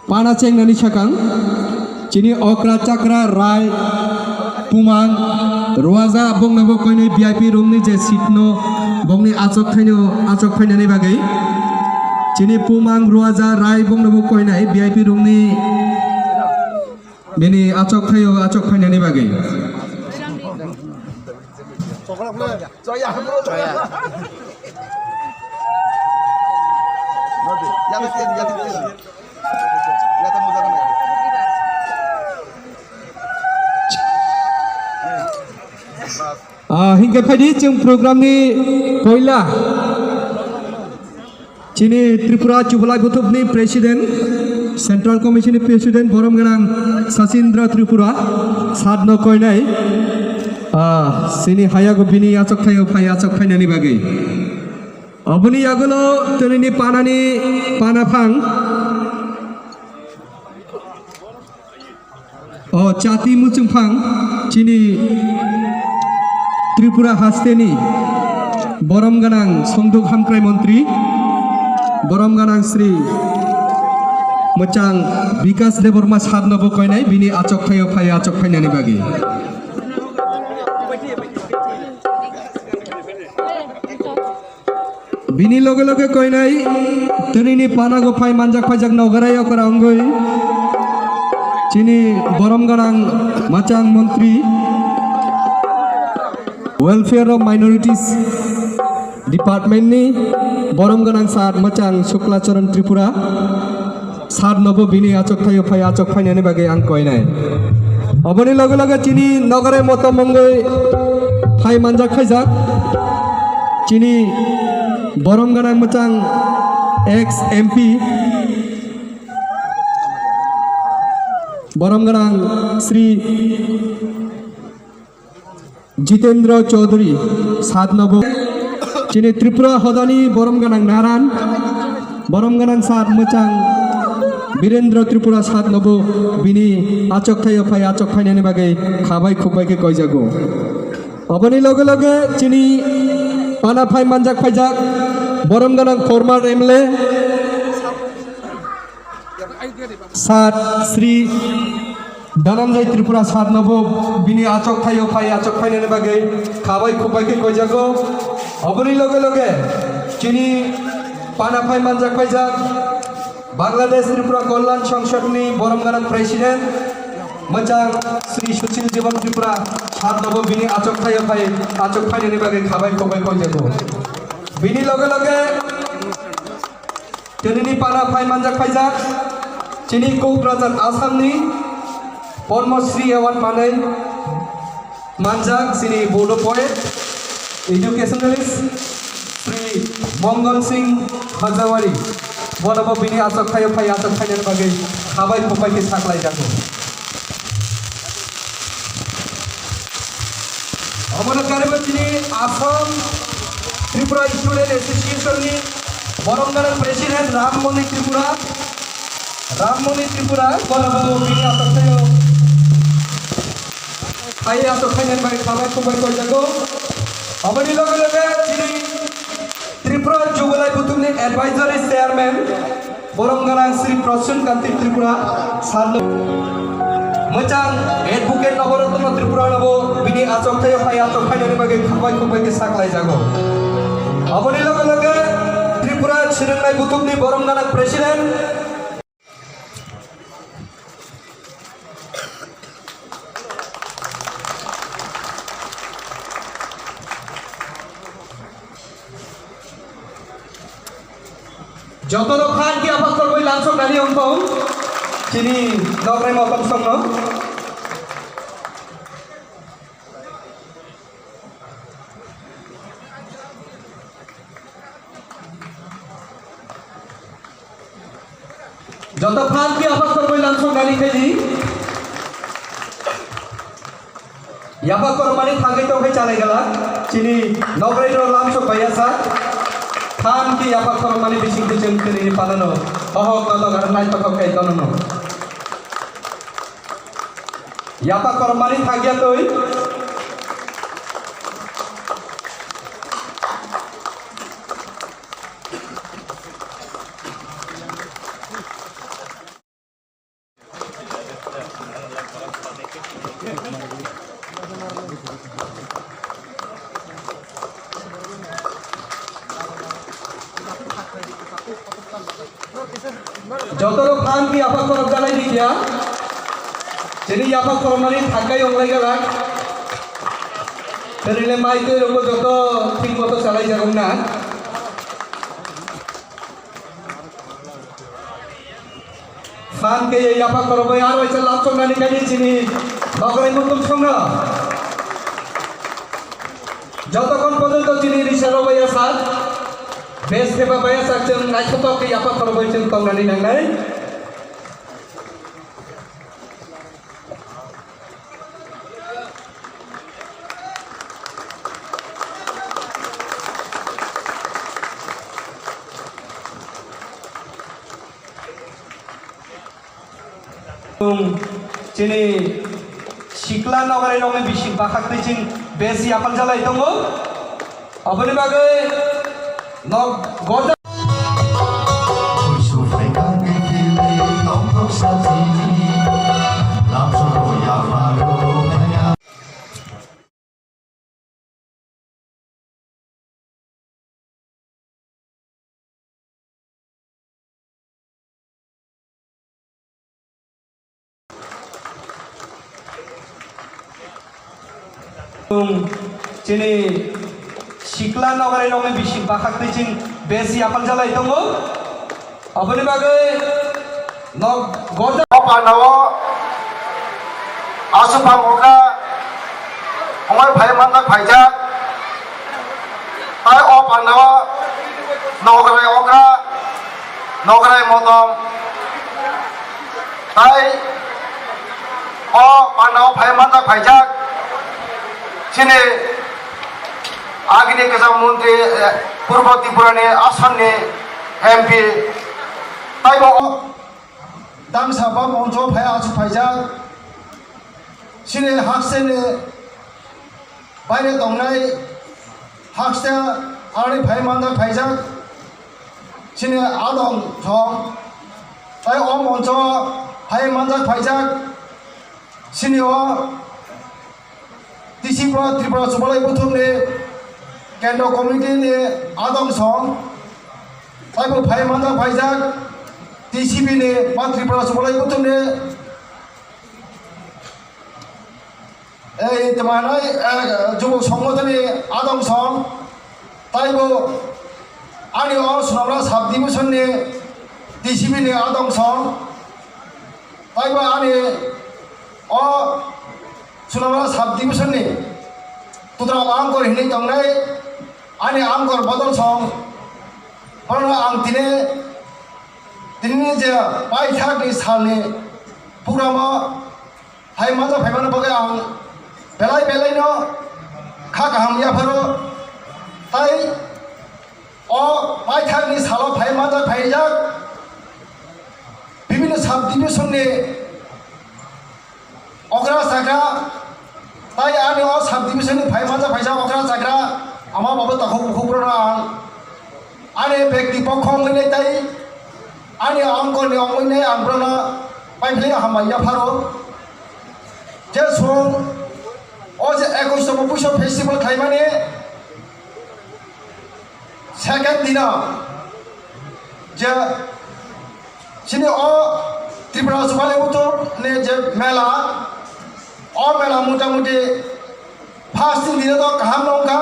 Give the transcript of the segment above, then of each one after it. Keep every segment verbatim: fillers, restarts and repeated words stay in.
Pana chengnani sakang chini okra chakra rai pumang ruaja bongnobo koinai V I P room ni je seat no bongni achok thaino achok phainani bagwi chini pumang ruaja rai bongnobo koinai V I P room ni bini achok thaio achok phainani bagwi. Ah, hinkhe phaidi chwng program ni poila chini Tripura Chubalai Buthupni President, Central Commission ni President, borom gwnang Sachindra Tripura, sadno koinai, ah, chini hayago bini achok thaio phai achok phainani bagwi. Oboni yagulo twnini panani pana phang. O chati muchungphang chini Tripura hasteni borom gwnang songduk hamkrai montri borom gwnang Sri Mwchang Bikas Debbarma sadno bo koinai bini achok thaio phai achok phainani bagwi. Bini loge loge koinai twnini panago phai manjak phaijak nogarai okra wngwi chini borom gwnang Mwchang montri Welfare of Minorities Department ni borom gwnang sir Mwchang Shukla Charan Tripura. Sir nobo bini achok thaio phai achok phainani bagwi ang koinai. Oboni loge loge chini nogore motom wngwi phai manjak khaijak. Chini borom gwnang Mwchang ex M P borom gwnang Sri Jitendra Chaudhary, sadnobo chini Tripura hodani borom gwnang Naran, borom gwnang sir Mwchang Birendra Tripura sadnobo bini achok thaio phai achok phainani bagwi khabai khukbai khe koijago. Oboni loge loge chini pana phai manjak phaijak borom gwnang former M L A, Sir Sri Dhananjay Tripura sir nobo bini achok thaio phai achok phainani bagwi khabai khukbai khe koijago. Oboni loge loge chini pana phai manjak phaijak Bangladesh Tripura Kalyan Sangsad ni borom gwnang President Mwchang Sri Sushil Jiban Tripura sir nobo bini achok thaio phai achok phainani bagwi khabai khukbai koijago. Bini loge loge Twnini pana phai manjak phaijak chini Kokrajhar Assamni Padma Shri Award manwi manjak chini Bodo poet, educationalist Sri Mangal Singh Hajawari. Bonobo bini achok thaio phai achok phainani bagwi khabai khukbai khe saklaijago. Omono karwi chini Assam Tripura Student Association ni borom gwnang President Rammoni Tripura, Rammoni Tripura, bono bo bini achok thaio phai achok phainani bagwi khabai khukbai koijago. Oboni loge loge chini Tripura Jubilai Buthumni Advisory Chairman, borom gwnang Sri Prasun Kanti Tripura, sir no. Mwchang Advocate Nabarotno Tripura no bo bini achok thaio phai achok phainani bagwi khukbai khukbai khe saklaijago. Aboni loge loge Tripura Swrwngnai Buthumni borom gwnang President, Jotono phan khe aphak kormoi langsok nani wngkong chini nokrai motom songno. Joto phan khe aphak kormoi langsok nani khe di. Yapha kormani thangwi tongkhe chalai gala chini nokrai rok lamsok bai asa. Than ki yapha kormani bising bising tini panano. Ohok toto gana nai tokhok kai tonono. Yapha kormani thangya twi. Jotono phan ki yapha khorok jalai di kya? Chini yapha khorok mani thakai onglai galak. Terile mai twi rokbo joto thik moto chalai jago na. Phan ke yapha khorok bai aro isa lapchok nani kani chini nokrai mutum songna. Jotokhon porjonto chini risa rok bai ya sak, bes khe ba bai ya sak, chwng naithotok khe yapha khorok bai chwng tongnani nangnai. Chini sikla nokrai rokni bising bakhak twi chwng besi apal jalai tongo. Aboni bagwi nok gorja. Chini sikla nokrai rokni bising bakhak twi chwng besi apal jalai tongo. Aboni bagwi nok gorja. O pandao aswk pang okra ongoi phai manjak phaijak. Tai o pandao nokrai okra, nokrai motom. Tai o pandao phai manjak phaijak. Chini Agini kwcham montri, eh, Purbo Tripura ni Assam ni M P, taibo o Damsa ba moncho phai achuk phaijak. Chini haste ni baire tongnai haste ani phai manjak phaijak. Chini adong thong tai o moncho phai manjak phaijak. Chini o T C P Tripura Chubalai Buthumni Kendra Committee ni adong song taibo phai manjak phaijak T C P ni ba Tripura Chubalai Buthumni ei tmanai, eh, Jubok Songotoni adong song taibo ani o Sonamra Sub Division ni T C P ni adong song taibo ani o Sonamra Sub Division ni Tutra Angkor hinwi tongnai ani Angkor bodol song. Bono ang tini, tini je paithak ni salni programo hai manjak phaimani bagwi ang belai belai no kha kaham yapharo. Tai o paithak ni salo phai manjak phaijak bibhinno sub division ni okra chakra, tai ani o sub division ni phai manjak phaijak okra chakra, ama babo takhuk bukhuk rok ang ani bekti pokho wngwi nai tai ani angkor ni wngwi nai ang bono paiphlai hambai yapharo. Je song o je ekush tamo puiso festival khlaimani second dino je chini o Tripura Jubilee Utsav ni je mela, o mela motamuti first din dino to kaham nongkha,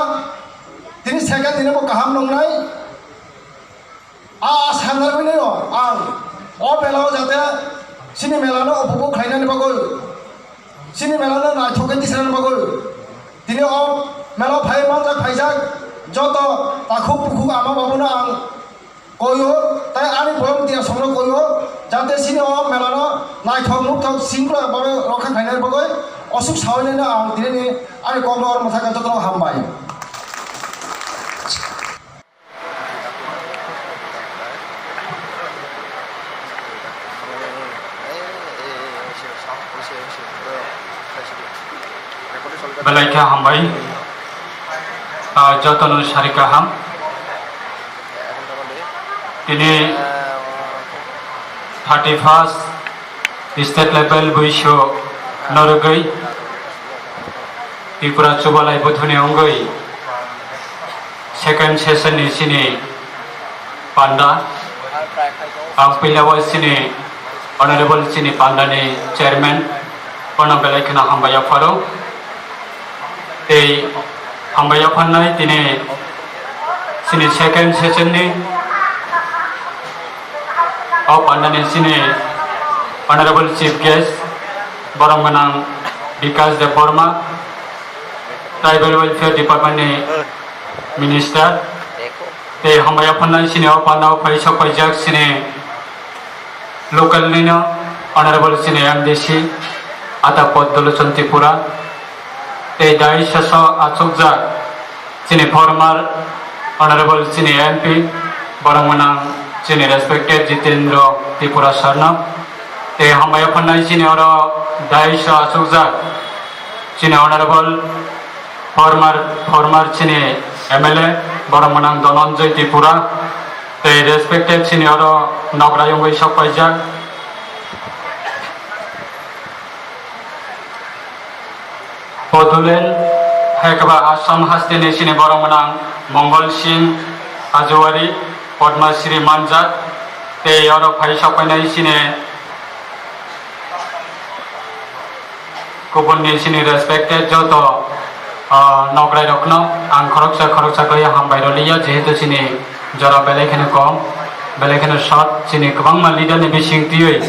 tini second dino bo kaham nongnai. A, a sanarmani no ang o mela o jate chini mela no upobhog khlainani bagwi, chini mela no naithok khe tisani bagwi, tini o mela o phai manjak phaijak joto takhuk bukhuk ama babu no ang koyo, tai ani volunteer song no koyo, jate chini o mela no naithok nukthok singkla babe rokha khlainani bagwi osuk sawi nai no ang tini ni ani kok no oro mwthakha joto no hambai. Belai khe hambai, ah, jotono sari kaham. Tini thirty first state level buiso norogwi Tripura Chubalai Buthuni wngwi second session ni chini panda. Ang puila o chini honorable chini pandani chairman bono belai kheno hambai yapharo. Tei hambai yapharnai tini chini second session ni o pandani chini honorable chief guest borok gwnang Bikash Debbarma, tribal welfare department ni minister. Tei hambai yapharnai chini o pandao phai sok paijak chini local nino honorable chini M D C Ata Poddolochon Tripura. Tei dai saso achukjak chini former honorable chini M P borok gwnang chini respected Jitendra Tripura sir no. Tei hambai yapharnai chini oro dai so achukjak chini honorable former, former chini M L A borok gwnang Dhananjay Tripura, tei respected chini oro nogra yungwi sok paijak Bodoland, hai khe ba Assam hasteni chini borok gwnang Mongol Singh Hajoari, Padma Shri manjak, tei oro phai sok painai chini Kubunni chini respected joto, ah, nokrairokno ang khoroksa khoroksa khlaiwi hambai rwliya, jehetu chini jora belai kheno kom, belai kheno short, chini kwbangma leader ni bising twiwi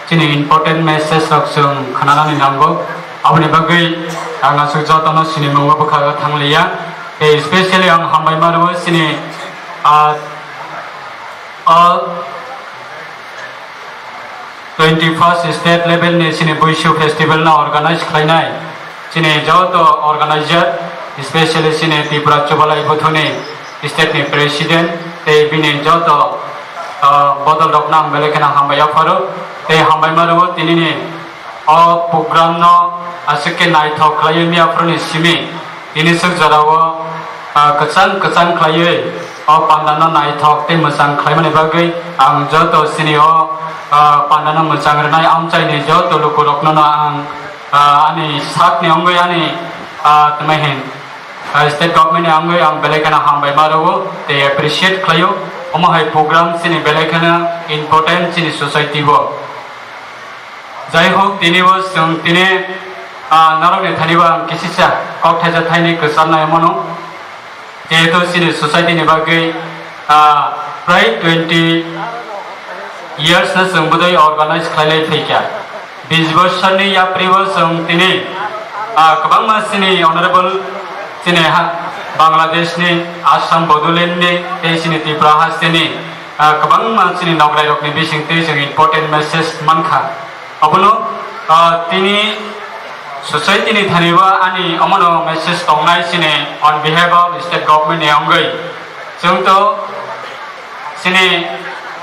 chini important message rok chwng khnanani nango. Aboni bagwi ang aswk jotono sinimungo bwkha thangliya. Tei specially ang hambai ma rwo chini, ah, all twenty first state level ni chini Buisu festival no organize khlainai chini joto organizer, specially chini Tripura Chubalai Buthuni state ni president tei bini joto, ah, bodol rok no ang belai kheno hambai yapharo tei hambai ma rwo tinini o program no aswk khe naithok khlaiwi miyaphuru ni simi tini swk jora o, ah, kwchang kwchang khlaiwi o panda no naithok tei mwchang khlaimani bagwi ang joto chini o, ah, panda no mwchang rwnai amchaini joto lukurokno no ang, ah, ani sakni wngwi ani, ah, tma hin, ah, state government ni wngwi ang belai kheno hambai ma rwo tei appreciate khlaio. Omo hai program chini belai kheno important chini society o. Jai hok, tini bo chwng tini, ah, norokni thani bo ang kisisa kok thaisa thaini kwcharnai mano. Jehetu chini society ni bagwi, ah, prai twenty years no chwng bodoi organize khlailai phaikha. Bis bosorni yapri bo chwng tini, ah, kwbangma chini honorable chini ha, Bangladesh ni, Assam, Bodoland ni tei chini Tripura hasteni, ah, kwbangma chini nograi rokni bising twi chwng important message mankha. Abono, ah, tini society ni thani bo ani omono message tongnai chini on behalf of state government ni wngwi. Chwng to chini,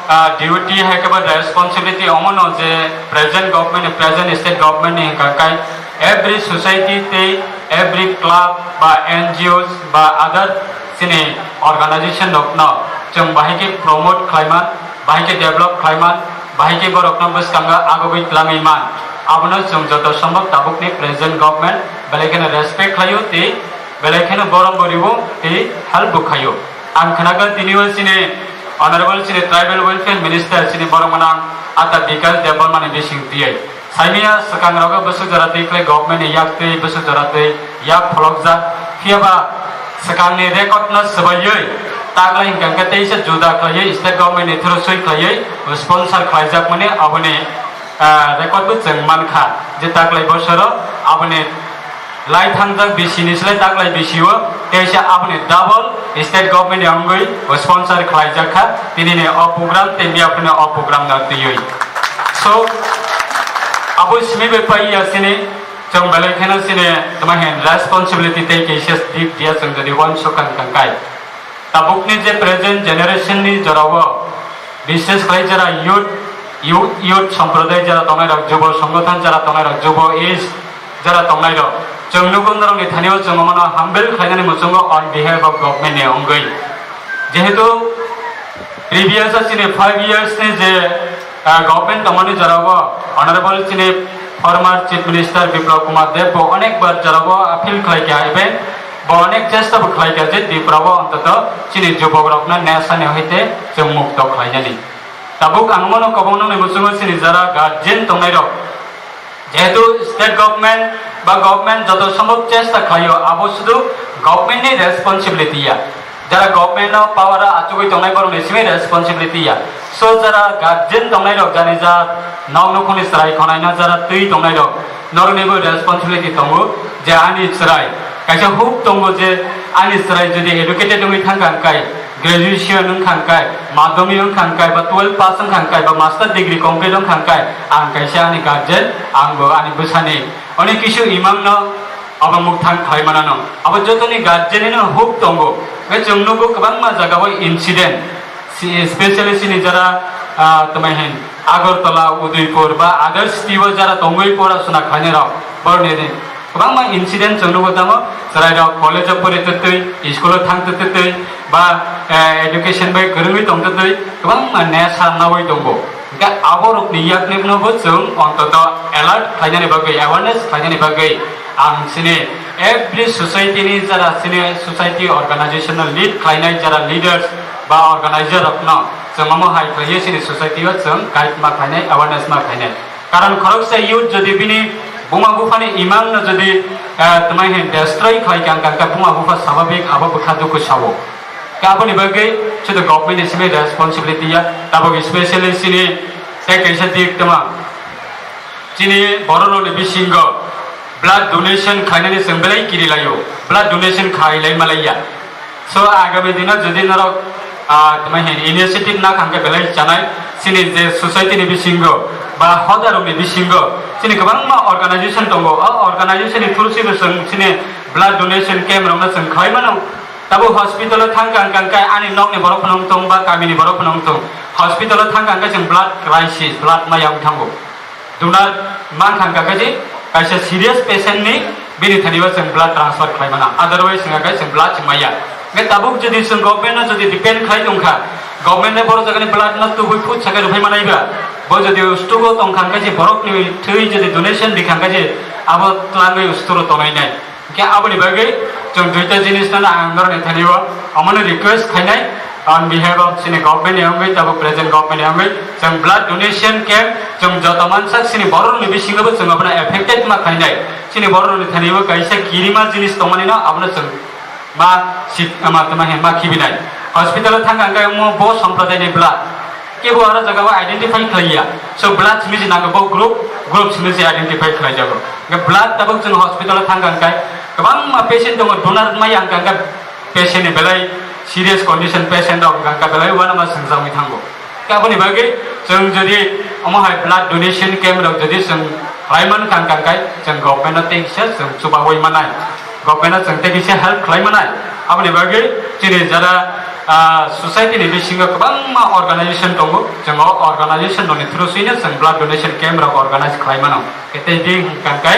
ah, duty hai khe ba responsibility omono je present government ni, present state government ni hwnkha kai every society tei every club ba N G Os ba other chini organization rokno chwng bahai khe promote khlaiman, bahai khe develop khlaiman, bahai khe borokno bwskango agogwi twlangwi man. Abono chwng joto sombok tabukni present government belai kheno respect khlaio tei belai kheno borom bo rwo tei help bo khaio. Ang khnago tini o chini honorable chini tribal welfare minister chini borok gwnang Ata Bikash Debbarma ni bising twiwi. Saimia swkang rogo bwswk jora twi khlai government ni yak twi bwswk jora twi yak pholokjak. Phiya ba swkang ni record no swbaiwi taklai hwnkha hwnkhe teisa juda khlaiwi state government ni through swi khlaiwi sponsor khlaijak mani aboni, ah, record bo chwng mankha je taklai bosoro aboni lai thangjak bisi ni slai taklai bisi o teisa aboni double state government ni wngwi sponsor khlaijak kha tini ni o program tei miya phano o program no twiwi. So, abo simi bai pai ya sini, chwng belai kheno sini tma hin responsibility tei cases dik dia chwng jodi uansuk kang kang kai. Tabukni je present generation ni jorao, bishes khlai jara youth, youth, youth somproday jara tongnai rok, jubo songothon jara tongnai rok, jubo is jara tongnai rok, chwng nugo norokni thani o chwng omono humble khlainani muchungo on behalf of government ni wngwi. Jehetu previous o chini five years ni je, ah, government tongmani jorao honorable chini former chief minister Biplab Kumar Deb bo onek bar jorao appeal khlai kha, even bo onek chesta bo khlai kha je Tripura o ontoto chini jubok rokno nesa ni hoite chwng mukto khlainani. Tabuk ang bono kwbangno ni muchungo chini jara guardian tongnai rok. Jehetu state government ba government joto sombhob chesta khlaio, abo sudu government ni responsibility ya. Jara government no power o achugwi tongnai borok ni simi responsibility ya. So jara guardian tongnai rok, jani ja nok nukhung ni chwrai khonai na jara twi tongnai rok, norok ni bo responsibility tongo je ani chwrai kaisa hope tongo je ani chwrai jodi educated wngwi thangkha hwnkhe, graduation wngkha hwnkhe, madhyamik wngkha hwnkhe, ba twelve pass wngkha hwnkhe, ba master degree complete wngkha hwnkhe, ang kaisa ani guardian, ang bo ani bwsani onek kisu imang no abo mukthang khlai manano. Abo jotoni guardian no hope tongo. Hwnkhe chwng nugo kwbangma jaga o incident, si-, especially chini jara, ah, tamo hin Agartala, Udaipur ba other city o jara tongwi pora suna khlainai rok, borni kwbangma incident chwng nugo tamo, chwrai rok college o pori twtwi, school o thang twtwi ba, eh, education bai kwrwngwi tong twtwi kwbangma nesa nawi tongo. Hwnkhe aborokni yakni phano bo chwng ontoto alert khlainani bagwi, awareness khlainani bagwi ang chini every society ni jara chini society organization no lead khlainai jara leaders ba organizer rokno chwng omo hai khlaiwi chini society o chwng guide ma khlainai, awareness ma khlainai. Karon khoroksa youth jodi bini buma buphani imang no jodi, eh, tamo hin destroy khlai kha, hwnkhe buma bupha sababik abo bwkha dukhu sao. Khe aboni bagwi sudu government ni simi responsibility ya, tabuk specially chini tei kaisa dik tamo. Chini borok rokni bisingo blood donation khlainani chwng belai kiri laio, blood donation khlai lai malaiya. So agami dino jodi norok, ah, tamo hin initiative na kha hwnkhe belai chanai, chini je society ni bisingo ba hoda rokni bisingo chini kwbangma organization tongo, o organization ni through si bo chwng chini blood donation camp rokno chwng khlai mano. Tabuk hospital o thang kha hwnkhe ani nokni borok phano wng tong ba kamini borok phano wng tong, hospital o thang kha hwnkhe chwng blood crisis, blood maya wng thango. Donor man kha hwnkhe je kaisa serious patient ni bini thani bo chwng blood transfer khlai mano, otherwise hwnkhe chwng blood chwng maya. Hwnkhe tabuk jodi chwng government no jodi depend khlai tong kha, government le borok jagani blood no tubui phut sakai rwphai manai ba, bo jodi ustugo tong kha hwnkhe je borok ni thwi jodi donation di kha hwnkhe je abo twlangwi usturo tongnai nai. Hwnkhe aboni bagwi chwng duita jinis no ang norokni thani o omono request khainai, on behalf of chini government ni wngwi, tabuk present government ni wngwi, chwng blood donation camp chwng joto mansak chini borok rokni bisingo bo chwng abono affected ma khainai. Chini borok rokni thani o kaisa kirima jinis tongmani no abono chwng ma si-, ma, ma, ma khibinai. Hospital o thang kha hwnkhe omo bo sompradai ni blood. Kebo aro jaga o identify khlaiya. So blood simi se nango bo group, group simi se identify khlaijago. Hwnkhe blood tabuk chwng hospital o thang kha hwnkhe kwbangma patient tongo, donor maya hwnkha hwnkhe patient ni belai serious condition patient rok hwnkha hwnkhe belai uanama swngjagwi thango. Khe aboni bagwi chwng jodi omo hai blood donation camp rok jodi chwng khlai man kha hwnkha hwnkhe chwng government no tei kisa chwng chubaui manai. Government no chwng tei kisa help khlai manai. Aboni bagwi chini jara, ah, society ni bisingo kwbangma organization tongo. Chwng o organization rokni through sino chwng blood donation camp rok organize khlai mano. Tei di hwnkha khe,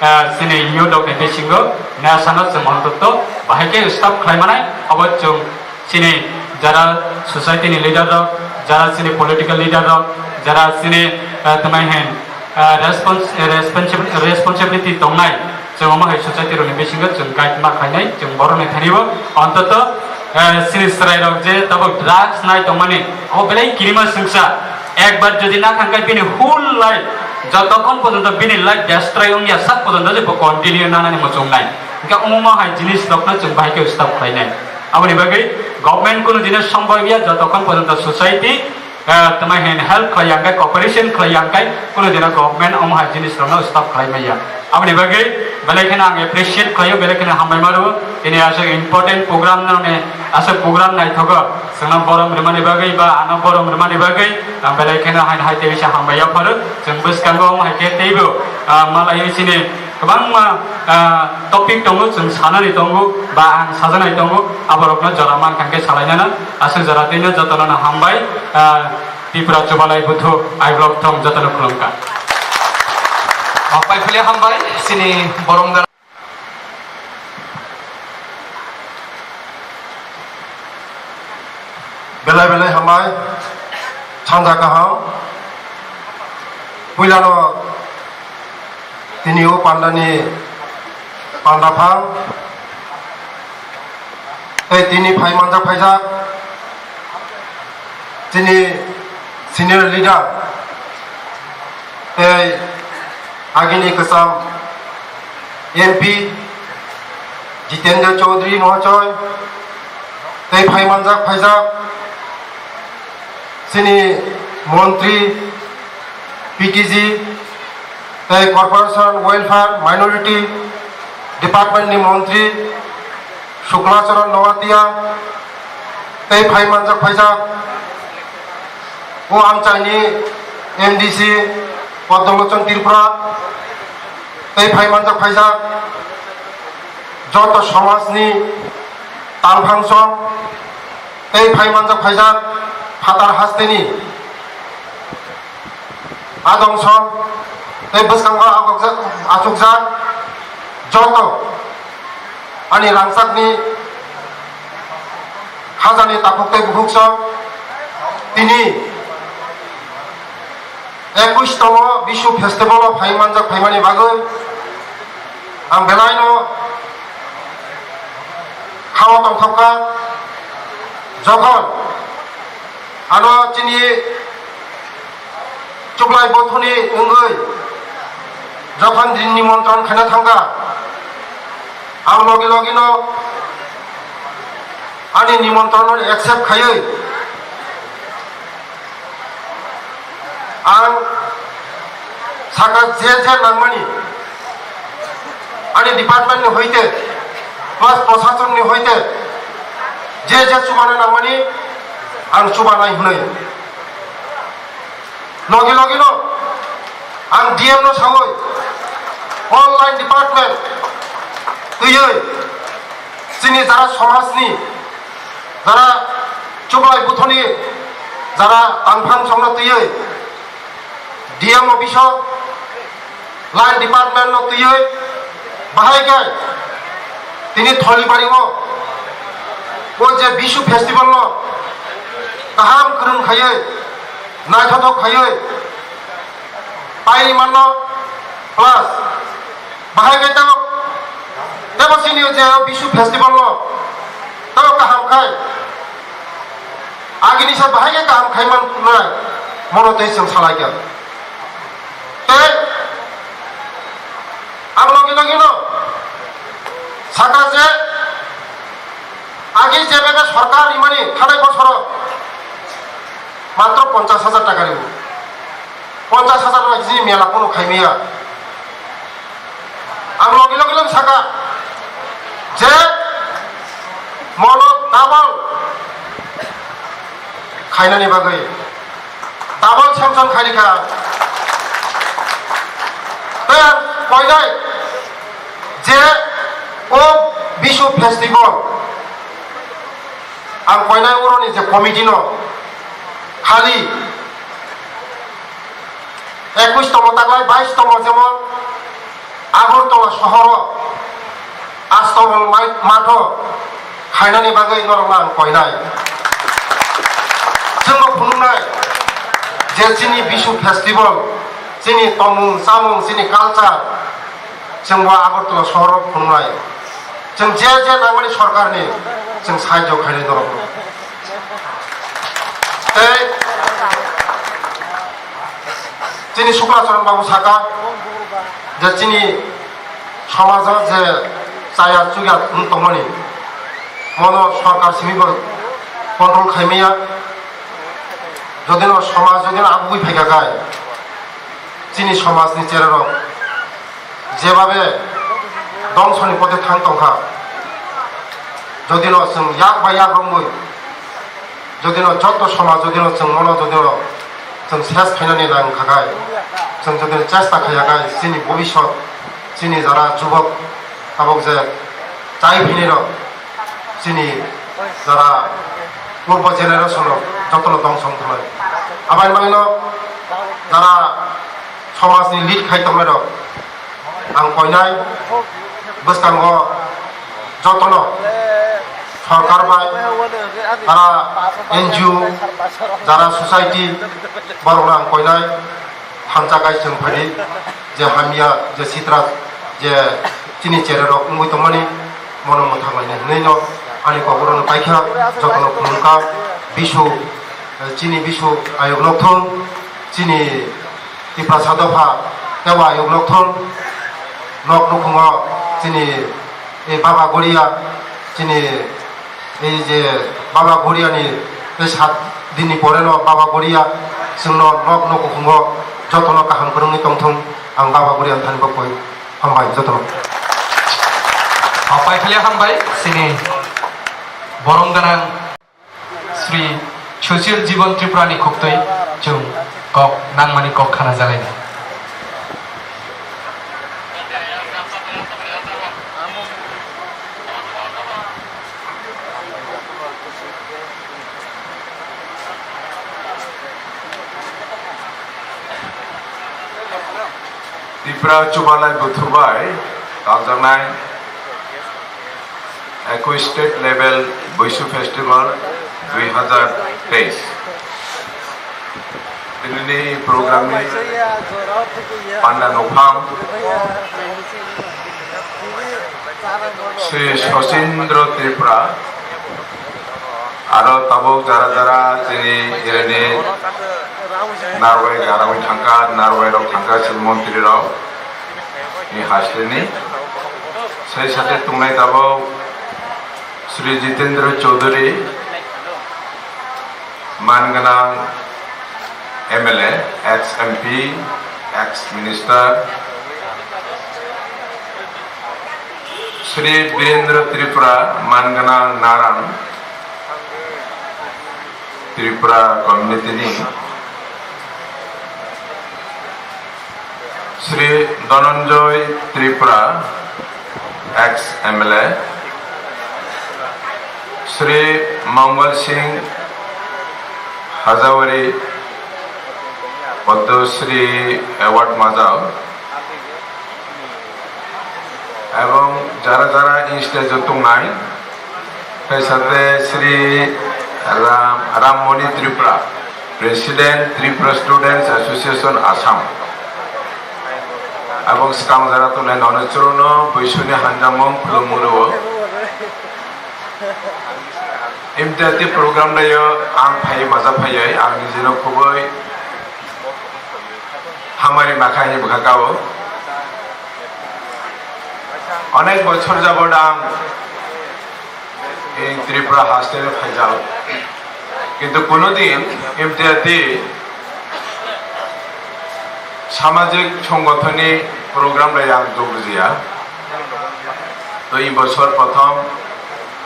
ah, chini youth rokni bisingo nesa no chwng ontoto bahai khe stop khlai manai. Abo chwng chini jara society ni leader rok, jara chini political leader rok, jara chini, ah, tamo hin, ah, respons-, responsib-, responsibility tongnai, chwng omo hai society rokni bisingo chwng guide ma khlainai, chwng borokni thani bo ontoto, ah, chini chwrai rok je tabuk drugs nai tongmani, abo belai kirima swngsa. Ekbar jodi na kha hwnkhe bini whole life, jotokhon porjonto bini life destroy wngya sak porjonto je bo continue nanani muchungnai. Hwnkhe omo hai jinis rokno chwng bahai khe stop khlainai. Aboni bagwi government kunu jinis sombobya jotokhon porjonto society, ah, tamo hin help khlai ya hwnkhe, cooperation khlai ya hwnkhe, kunu jora government omo hai jinis rokno stop khlai maya. Aboni bagwi belai kheno ang appreciate khlaio, belai kheno hambai ma rwo. Tini aswk important program no ne, aswk program naithogo. Chwngno borom rwmani bagwi ba ano borom rwmani bagwi ang belai kheno hai hai tei bisa hambai ya pharo. Chwng bwskango omo hai khe teibo, ah, malaiwi chini kwbangma, ah, topic tongo, chwng sanani tongo ba ang sajaknai tongo. Aborokno jora mankha khe salainano aswk jora twino jotono hambai, ah, Tripura Chubalai Buthu I Block thong jotono khulumkha. Pai phile hambai chini borom dara. Belai belai hambai, sanja kaham. Puilano tini o pandani panda phang tei tini phai manjak phaijak chini Senior leader tei agini kwcham M P Jitendra Chaudhary Mohochoi tei phaimanjak phaijak chini montri P T G tei Corporation Welfare Minority Department ni montri Shukla Charan Noatia tei phaimanjak phaijak o amchaini M D C Padmalochon Tripura tei phaimanjak phaijak joto somajni tangphangso tei phaimanjak phaijak phatar hasteni adongso tei bwskango achukjak joto ani rangchakni khajani takhuk tei bukhuksong tini ekush tomo Bisu festival o phaimanjak phaimani bagwi ang belaino khao tongthokha. Jokhon ano chini chuklai bothoni wngwi jokhon din nimontron khaina thangkha, ang logi logino ani nimontron accept khaiwi ang sakha je je nangmani ani department ni hoite plus proshasonni hoite je je chubana nangmani ang chubanai hwnwi logi logino ang D M no sawi online department twiwi chini jara somajni jara chuklai buthoni jara tangphang songno twiwi D M office o line department no twiwi bahai khe tini Tholibari o o je Bisu festival no kaham kwrwng khaiwi naithothok khaiwi pai manno plus bahai khe tamo tebo sini je Bisu festival no tamo kaham khai agini sa bahai khe kaham khai man nai mono tei chwng salai kha. Tei ang logi logi no sakha je agi je bebe sorkar rimani thanai bosoro matro ponchash hajar taka ribo. Ponchash hajar no jini mela kono khaimaya. Ang logi logi lang saka je mono double khainani bagwi double sanction khairikha. Tei ang koinai je o Bisu festival ang koinai uroni je committee no khali ekush tomo taklai bais tomo jemon Agartala sohoro Astabol mai-, matho khainani bagwi norokno ang koinai. Chwngno phunuknai je chini Bisu festival, chini tongmung chamung, chini culture, chwngbo Agartala sohoro phunuknai. Chwng je je nangmani sorkarni chwng sahajyo khainai norokno. Tei chini Sukla Charan babu saka je chini somajo je chaya chukya wng tongmani mono sorkar simi bo control khaimaya. Jodino somaj jodino agugwi phaikha khai chini somajni chererok jebabe dongsoni pode thang tongkha, jodino chwng yak bai yak romwi, jodino joto somaj, jodino chwng mono, jodino chwng ses khainani nang khakai, chwng jodino chesta khaiyakai, chini bobisot, chini jara jubok tabok je chai phinirok, chini jara purbo generation rok jotono dongsong thanai. Abani bagwino jara somajni lead khai tongnairok ang koinai bwskango jotono sorkar bai, tara N G O, jara society, borokno ang koinai thansa kai chwng phaidi, je hamya, je sitra, je chini chererok wngwi tongmani, mono mwthang lainai hwnwi no ani kok orono paikha, jotono khulumkha, Bisu Chini bisu ayuk nokthung, chini Tiprasa dopha tebo ayuk nokthung, nok nukhungo chini, eh, Baba Goria, chini ei je Baba Goria ni tei sat din ni pore no Baba Goria chwngno nok nukhungo jotono kaham kwrwngwi tongthung, ang Baba Goria ni thani bo koi hambai jotono. Apai khali hambai chini borom gwnang Sri Sushil Jibon Tripura ni khuktwi chwng kok nangmani kok khana jalaina. Tripura Chubalai Buthu bai kaljaknai Eco State Level Buisu Festival dui hazar teis. Tinini program ni panda nokphang Sri Sosindro Tripura, aro tabuk jara jara chini irani narwai jara bai thangkha, narwai rok thangkha, chini montri rok ni hasteni. Sai sate tongnai tabuk Sri Jitendra Chaudhary, man gwnang M L A, ex M P, ex minister, Sri Birendra Tripura, man gwnang Naran, Tripura community ni, Sri Dhananjay Tripura, ex M L A, Sri Mangal Singh Hajawari, Padma Shri Award majao, ebong jara jara stage o tongnai, Tei sate Sri Ram, Ram Moni Tripura, President Tripura Students Association Assam. Abo swkang jora tongnai nono chwrwngno buisuni hanjamung khulumung rwo. Imtiyati program rwyo ang phai maja phaiwi ang nijino khubui hamari makha hinwi bwkha kao. Onek bochor jabot ang এই ত্রিপুরা হাস্টেলে ফাইজাল, কিন্তু কোনোদিন এমটিআরটি সামাজিক সংগঠননি programme bai ang যোগ দিয়া। তো এই বছর প্রথম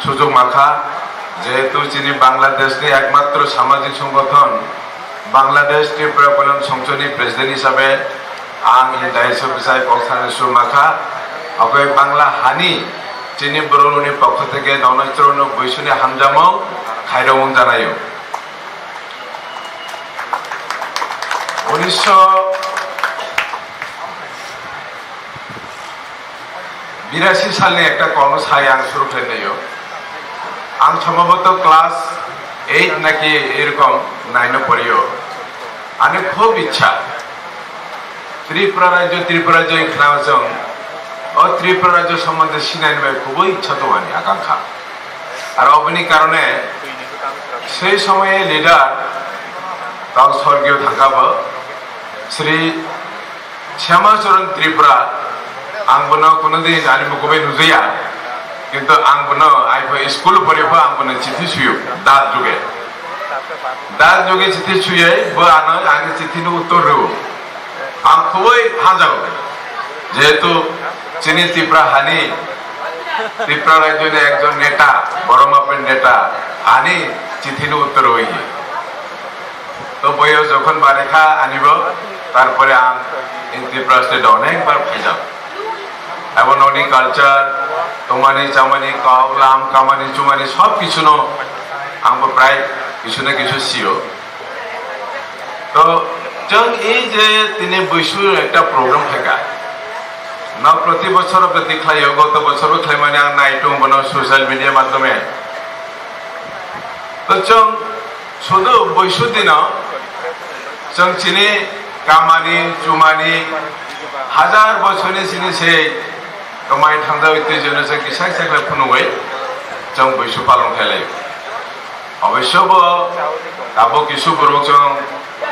সুযোগ মাখা, যেহেতু চিনি বাংলাদেশনি একমাত্র সামাজিক সংগঠন বাংলাদেশ ত্রিপুরা কল্যাণ সংসদনি প্রেসিডেন্ট হিসাবে ang ini dais o bwsai kok sana su makha, oke Bangla hani chini borokni pokho theke nono chwrwngno buisuni hamjamung khairokmung janaio. Unisho বিরাশি সালে একটা কর্মশালা আমি শুরু করে নেই। আমি সম্ভবত ক্লাস এইট নাকি এরকম নাইনে পড়িও। আমি খুব ইচ্ছা ত্রিপুরা রাজ্য, ত্রিপুরা রাজ্য এই খেলা হচ্ছে, ও ত্রিপুরা রাজ্য সম্বন্ধে সিনাইন ভাই খুবই ইচ্ছা তো মানে আকাঙ্ক্ষা। আর অবনি কারণে সেই সময়ে লিডার তাও স্বর্গীয় থাকাবো Shri Shyama Charan Tripura, ang bono kono din ani mukubai nujaya, kintu ang bono aipo school pori pho ang bono chithi suyo, dat juge. Dat juge chithi suyai, bo ano ani chithi no uttor rwo. Ang khubui hamjao, jehetu chini Tripura hani, Tripura rajyo ni ekjon neta, boro mapni neta, ani chithi no uttor rwo. To boyo jokhon barikha anibo, tarpore ang in Tripura state onekbar phaijak. Abo noni culture, tongmani, chamani, kok, lam, kamani, chumani, sob kichuno angbo prai kichu na kichu sio. To chwng ei je tini buisu ekta program khaika. No proti bochor proti khlaio, goto bochor bo khlaimani ang naitung bono social media madhyome. To chwng sudu buisu dino chwng chini kamani, chumani, hajar bochorni chini sei kwmai thangjawi twi jono chwng kisa kisa khlai phunugwi chwng buisu palon khailai. Oboisyo bo tabuk kisu borok chwng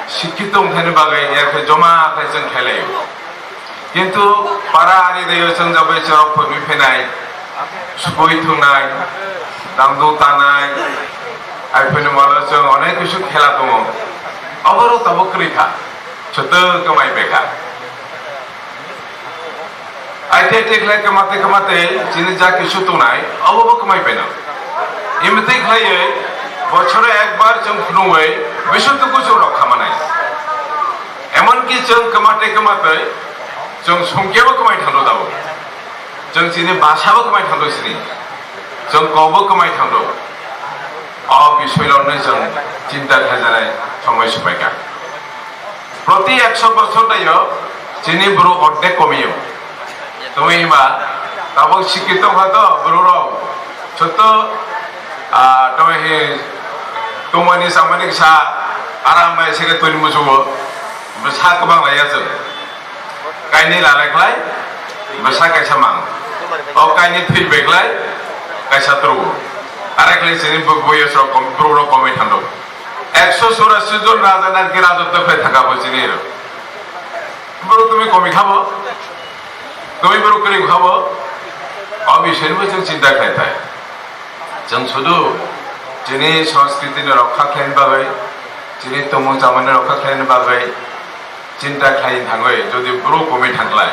sikkito wngthani bagwi yakhe joma khe chwng khlailaio. Kintu para ari dayo chwng jabai chwng phunwi phenai, sukui thungnai, dangdu tanai, ai phunwi malo chwng onek kisu khela tongo. Oborok tabuk kwrwi kha, chwtwk kwmai pekha. Aite aite khlai kwmate kwmate chini ja kisu tongnai, obo bo kwmai paino. Imtwi khlaiwi bochoro ekbar chwng phunugwi bisu tuku chwng rok khamanai. Emonki chwng kwmate kwmate chwng songkyabo kwmai thangdo tabuk. Chwng chini bhasha bo kwmai thangdo chini. Chwng kokbo kwmai thangdo. O bisoilorno chwng chinta khlaijanai somoi sopaikha. Proti ekso bochor dayo chini borok ordek komio. Tongwi hima tabuk sikki tongkha to borok rok. Chotto, ah, tongwi hi tongmani samani sa aram bai sege toni musugo. Bwsa kwbang laiya chwng. Kainwi lalai khlai bwsa kaisa mang. O kainwi thwi bai khlai kaisa tru. Are khlai chini bu-, buyos rok kom-, borok rok komwi thangdo. Ekso churasi jon raja naki rajotto khlai thangkha bo chini rok. Borok tumi komi khabo, tumi borok kwrwi khabo, o bisini bo chwng chinta khlai thai. Chwng sudu chini sanskriti ni rokha khlaini bagwi, chini tongmung chamani rokha khlaini bagwi chinta khlai thangwi jodi borok komi thangkhlai,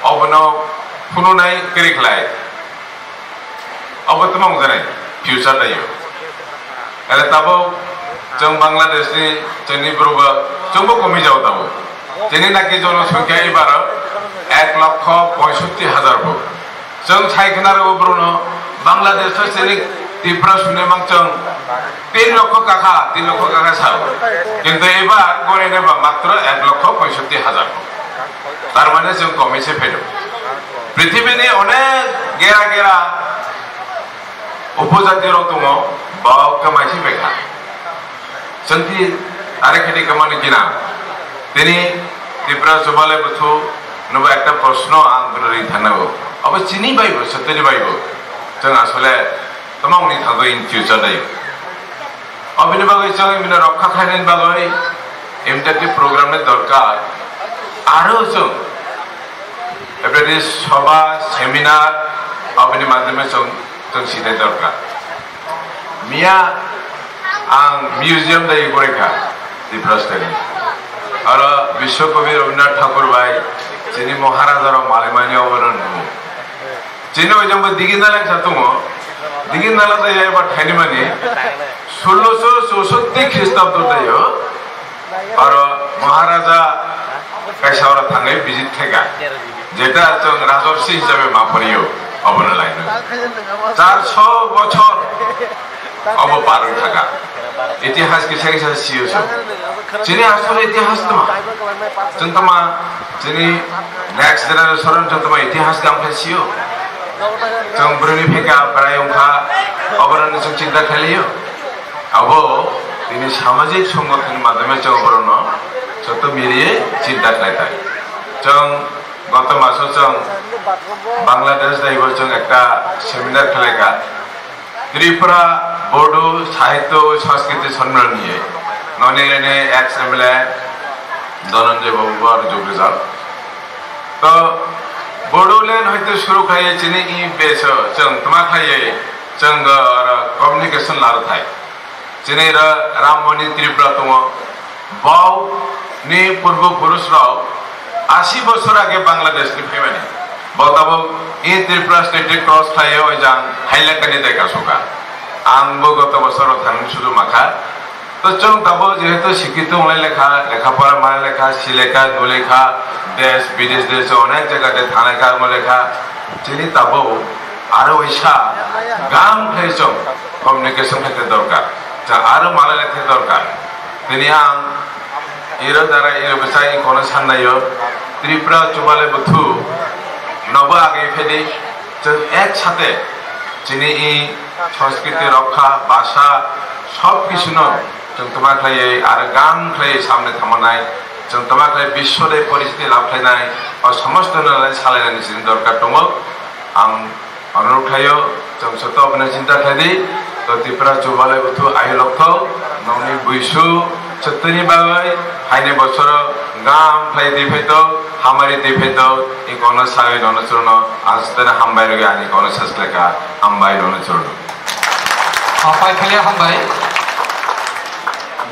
obono phununai kwrwi khlai. Obo tamo wngjanai future dayo. Ele tabuk chwng Bangladesh ni chini borok ba chwngbo komi jao tabuk. Chini naki jonosongkha ibaro ek lokho poisotti hajar bo. Chwng sai khna rw borokno Bangladesh o chini Tripura sune mang chwng tin lokho kakha, tin lokho kakha sao. Kintu ibar gorene ba matro ek lokho poisotti hajar bo. Tar mane chwng komi se phedo. Pritibini onek gera gera upojati rok tongo, bo kwmaisi bekha. Chwngti are khani kwmani gina. Tini Tripura Chubale Buthu nobo ekta proshno ang bwrwi thangnago. Abo chini baibo, sotoni baibo. Chwng asole tamo wngni thangwi in future dai. Obini bagwi chwng imino rokha khlainani bagwi imtati program ni dorkar. Aro chwng ebedi soba, seminar, obini madhyome chwng, chwng sinai dorkar. Miya ang museum dai gori kha, Tripura State ni. Aro Biswa Kabi Rabindranath Thakur bai chini Maharaja rok malaimani obono nungo. Chini ojang bo Digi Nala sa tongo. Digi Nala to ya ba thaini mani sulloso chousotti Khristabdo tayo. Aro Maharaja kaisa oro thangwi visit khaika. Jeta chwng Rajarsi hisabe ma phariyo obono laino. Charso bochor. Obo parwng thaka. Itihas kisa kisa sio so. Chini asole itihas tma. Chwng tma chini next generation chwng tma itihas gam khe sio. Chwng bruni pheka brai ongkha oboroni chwng chinta khailio. Abo tini samajik songothon madhyome chwng oborno chwng to miriye chinta khlai thai. Chwng goto maso chwng Bangladesh daibo chwng ekta seminar khlaika. Tripura Bodo Sahitya o Sanskriti Sonmilan hiye noni rene ex M L A Dhananjay Babu aro jogrijak. To Bodoland hoite suru khlaiye chini i beso chwng tma khlaiye chwng oro communication laro thai. Chini ro Ramoni Tripura tongo. Bau ni purbo purus rok asi bosor age Bangladesh ni phaimani. Bo tabuk i Tripura state ni cross khlaiyo ojang Hailakandi dai kasoka. Ang bo goto bosor o thangwi sudu makha. To chwng tabuk jehetu sikito wnglai lekha, lekha pora manai lekha, silekha, nulekha, desh, bidesh desh onek jaga de thanglai kha, wnglai lekha. Chini tabuk aro waisa gam khlai chwng communication khaite dorkar. Chwng aro manai lekha dorkar. Tini ang iro dara iro bwsai kono sannaio Tripura Chubale Buthu nobo age phedi chwng ek sate chini i Sanskriti rokha, bhasha, sob kisuno chwng tma khlaiwi aro gam khlaiwi samne thamanai, chwng tma khlai biswode poristiti lab khlainai, o somostono lai salainani chini dorkar tongo. Ang onurok khlaio, chwng soto aboni chinta khlaidi. To Tipra chubalai buthu ayo lokthok, nongni buisu chwtwini bagwi haini bosoro gam khlai twi phaito, hamari twi phaito, i kono sawi nono chwrwno astana hambai rwgwi ani kono saskleka, hambai nono chwrwno. Apai khalia hambai.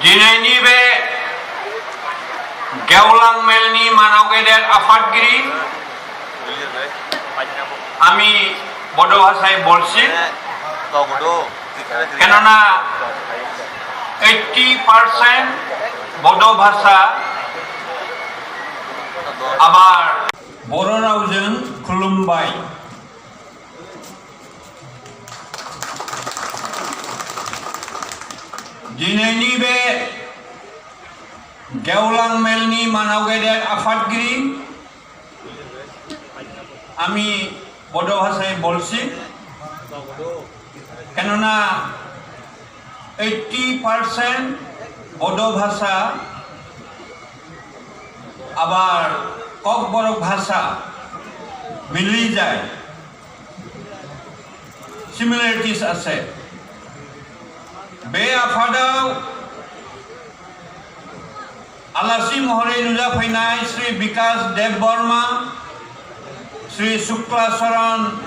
Dinini be Gewlang Melni manau geder afatgiri, Ami Bodo Bhasai Bolsik, kenona eighty percent Bodo Bhasa abar Boro raojwng khulumbai. Dinini be Gewlang Melni manau geder afatgiri, Ami Bodo Bhasai Bolsik, kenona eighty percent Bodo Bhasa, abar Kokborok Bhasa mili jai, similarities ase. Be aphadao Alasi mohore nujaphainai Sri Bikas Debbarma, Sri Shukla Saran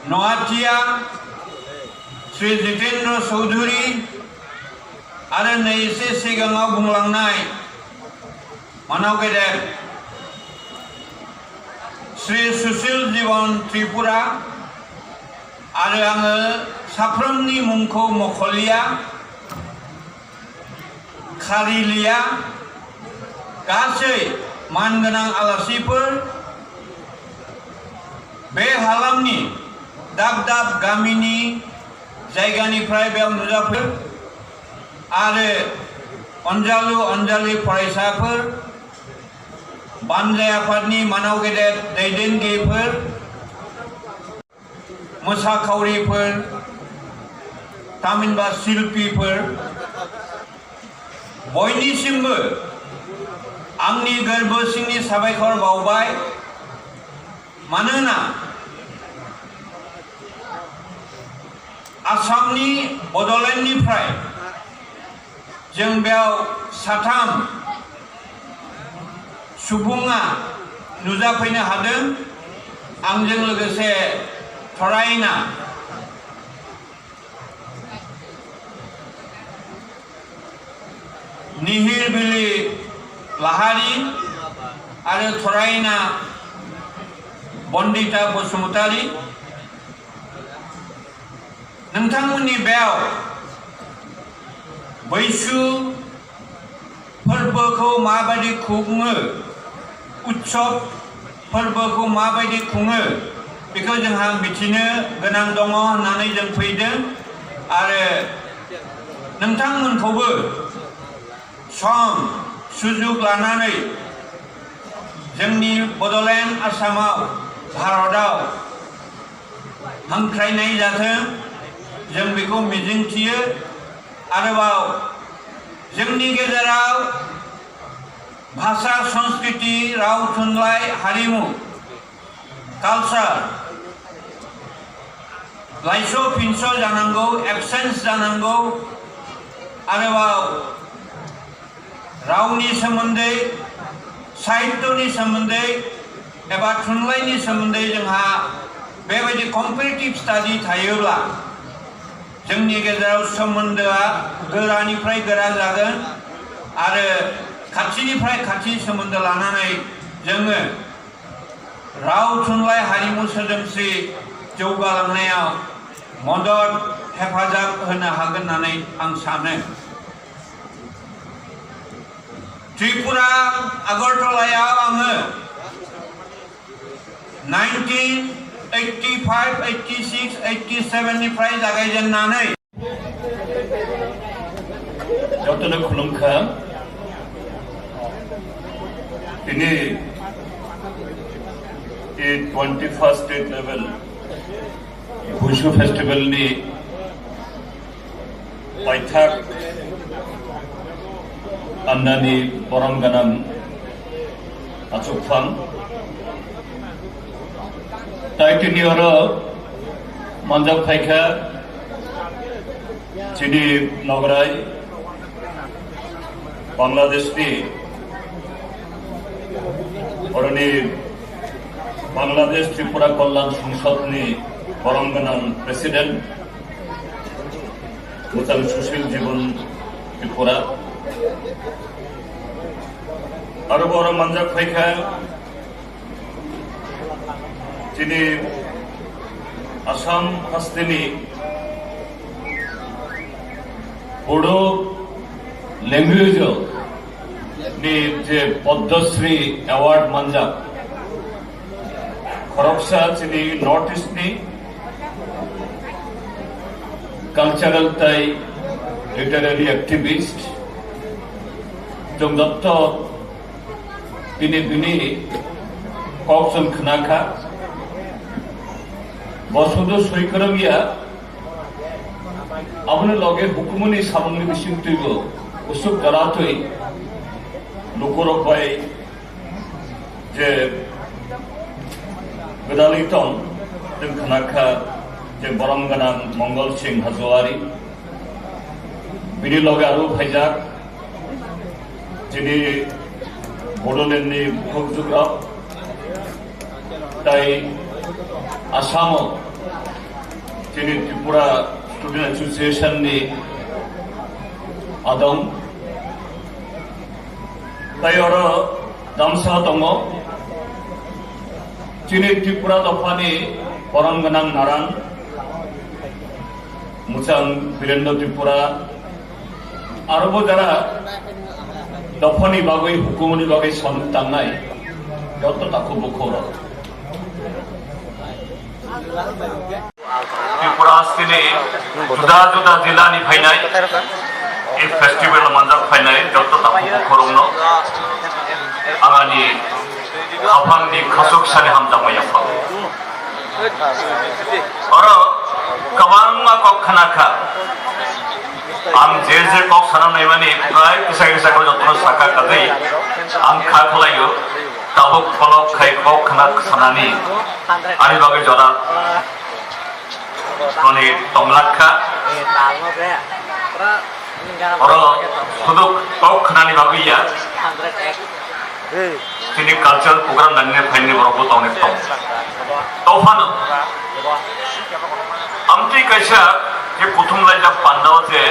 Noatia, Sri Jitendra Chaudhuri, aro nei se sigango bunglangnai manau geder Sri Sushil Jiban Tripura, aro ang saprumni mungkho mokholia. Khariliya, gasai man gwnang alasipur, be halamni dab dab gamini jaigani prai bel nujapur, are onjalu onjali poraisapur, banjai apadni manau geder daiden gepur, Mwsa khauripur, tamhinba silpipur, boinisimbo angni gorbo singni sabaikor baobai, manona Assamni Bodolandniprai Jwng biyao satham subunga nujaphaino hadwng, ang jwng logese Thoraina Nihir Bili Lahari aro Thoraina Bondita Bosumotari. Nongthangmani biyao Baisu phorbokho mabaidi khungo, Utsob phorbokho mabaidi khungo, bikho jwngha michino gwnang dongo hwnanai jwng phaidwng. Aro nongthangmani khobo som sujuk lananai jwngni Bodoland Assamao, Bharatao hamkrainai jathwng, jwng bikho mijing thiyo. Arobao jwngni gejerao bhasa, sanskriti, rao, thunglai, harimu, culture, laiso phinso janango, absence janango. Arobao raoni somontwi, sahityoni somontwi eba thunlaini somontwi jwngha bebaidi comparative study thaiyokla jwngni gejerao somondoa goraniprai gora jagon aro khatiniprai khati somondo lananai jwngo rao thunlai harimu sodomsri jougalangnaiao modot hephajab hono hagwn hwnwi ang sano. Tripura Agartala-o ang nineteen eighty-five, eighty-six, eighty-seven ni prai jagai jennani. Jotono khulumkha. Tini e twenty-first state level Buishu Festival ni paithak amnani borom ganam achukphang. Tai tini oro manjak phaikha Chini nograi Bangladesh ni, oroni Bangladesh Tripura Kalyan Sangsad ni borom gwnang President, Bhutan Sushil Jibon Tripura. Aro boro manjak phaikha, chini Assam hasteni Bodo language ni je Padma Shri Award manjak, khoroksa chini North East ni cultural tai literary activist, chwng jotto bini bini kok chwng khna kha. Bo sudu swi kwrwng ya, aboni loge hukumuni samungni bisingtwibo usuk jora twi lukurok bai je gwdalwi tong, chwng khna kha je borom gwnang Mongol Singh Hajoari, bini loge aro phaijak chini Bodoland ni bukhuk jugrok, tai Assam o chini Tripura Student Association ni adong, tai oro damsa tongo. Chini Tripura dophani borom gwnang naran mwchang Birendra Tripura, aro bo jara dophani bagwi, hukumuni bagwi samung tangnai jotto takhuk bukhuk rok. Tripura hasteni juda juda jila ni phainai, e festival manjak phainai jotto takhuk bukhuk rokno ang ani haphangni khasuk sani hamjakma yaphango. Oro kwbangma kok khna kha. Ang je je kok sana naimani prai kisa kisa kok jotono saka kadai. Ang kha khlaio. Tabuk kolok khai kok khna sanani. Ani bagwi jora toni tonglak kha. Oro suduk kok khnani bagwi ya. Chini cultural program nangni phaini borok bo tongni tong. Tophano amtwi kaisa je kuthum laijak pandao je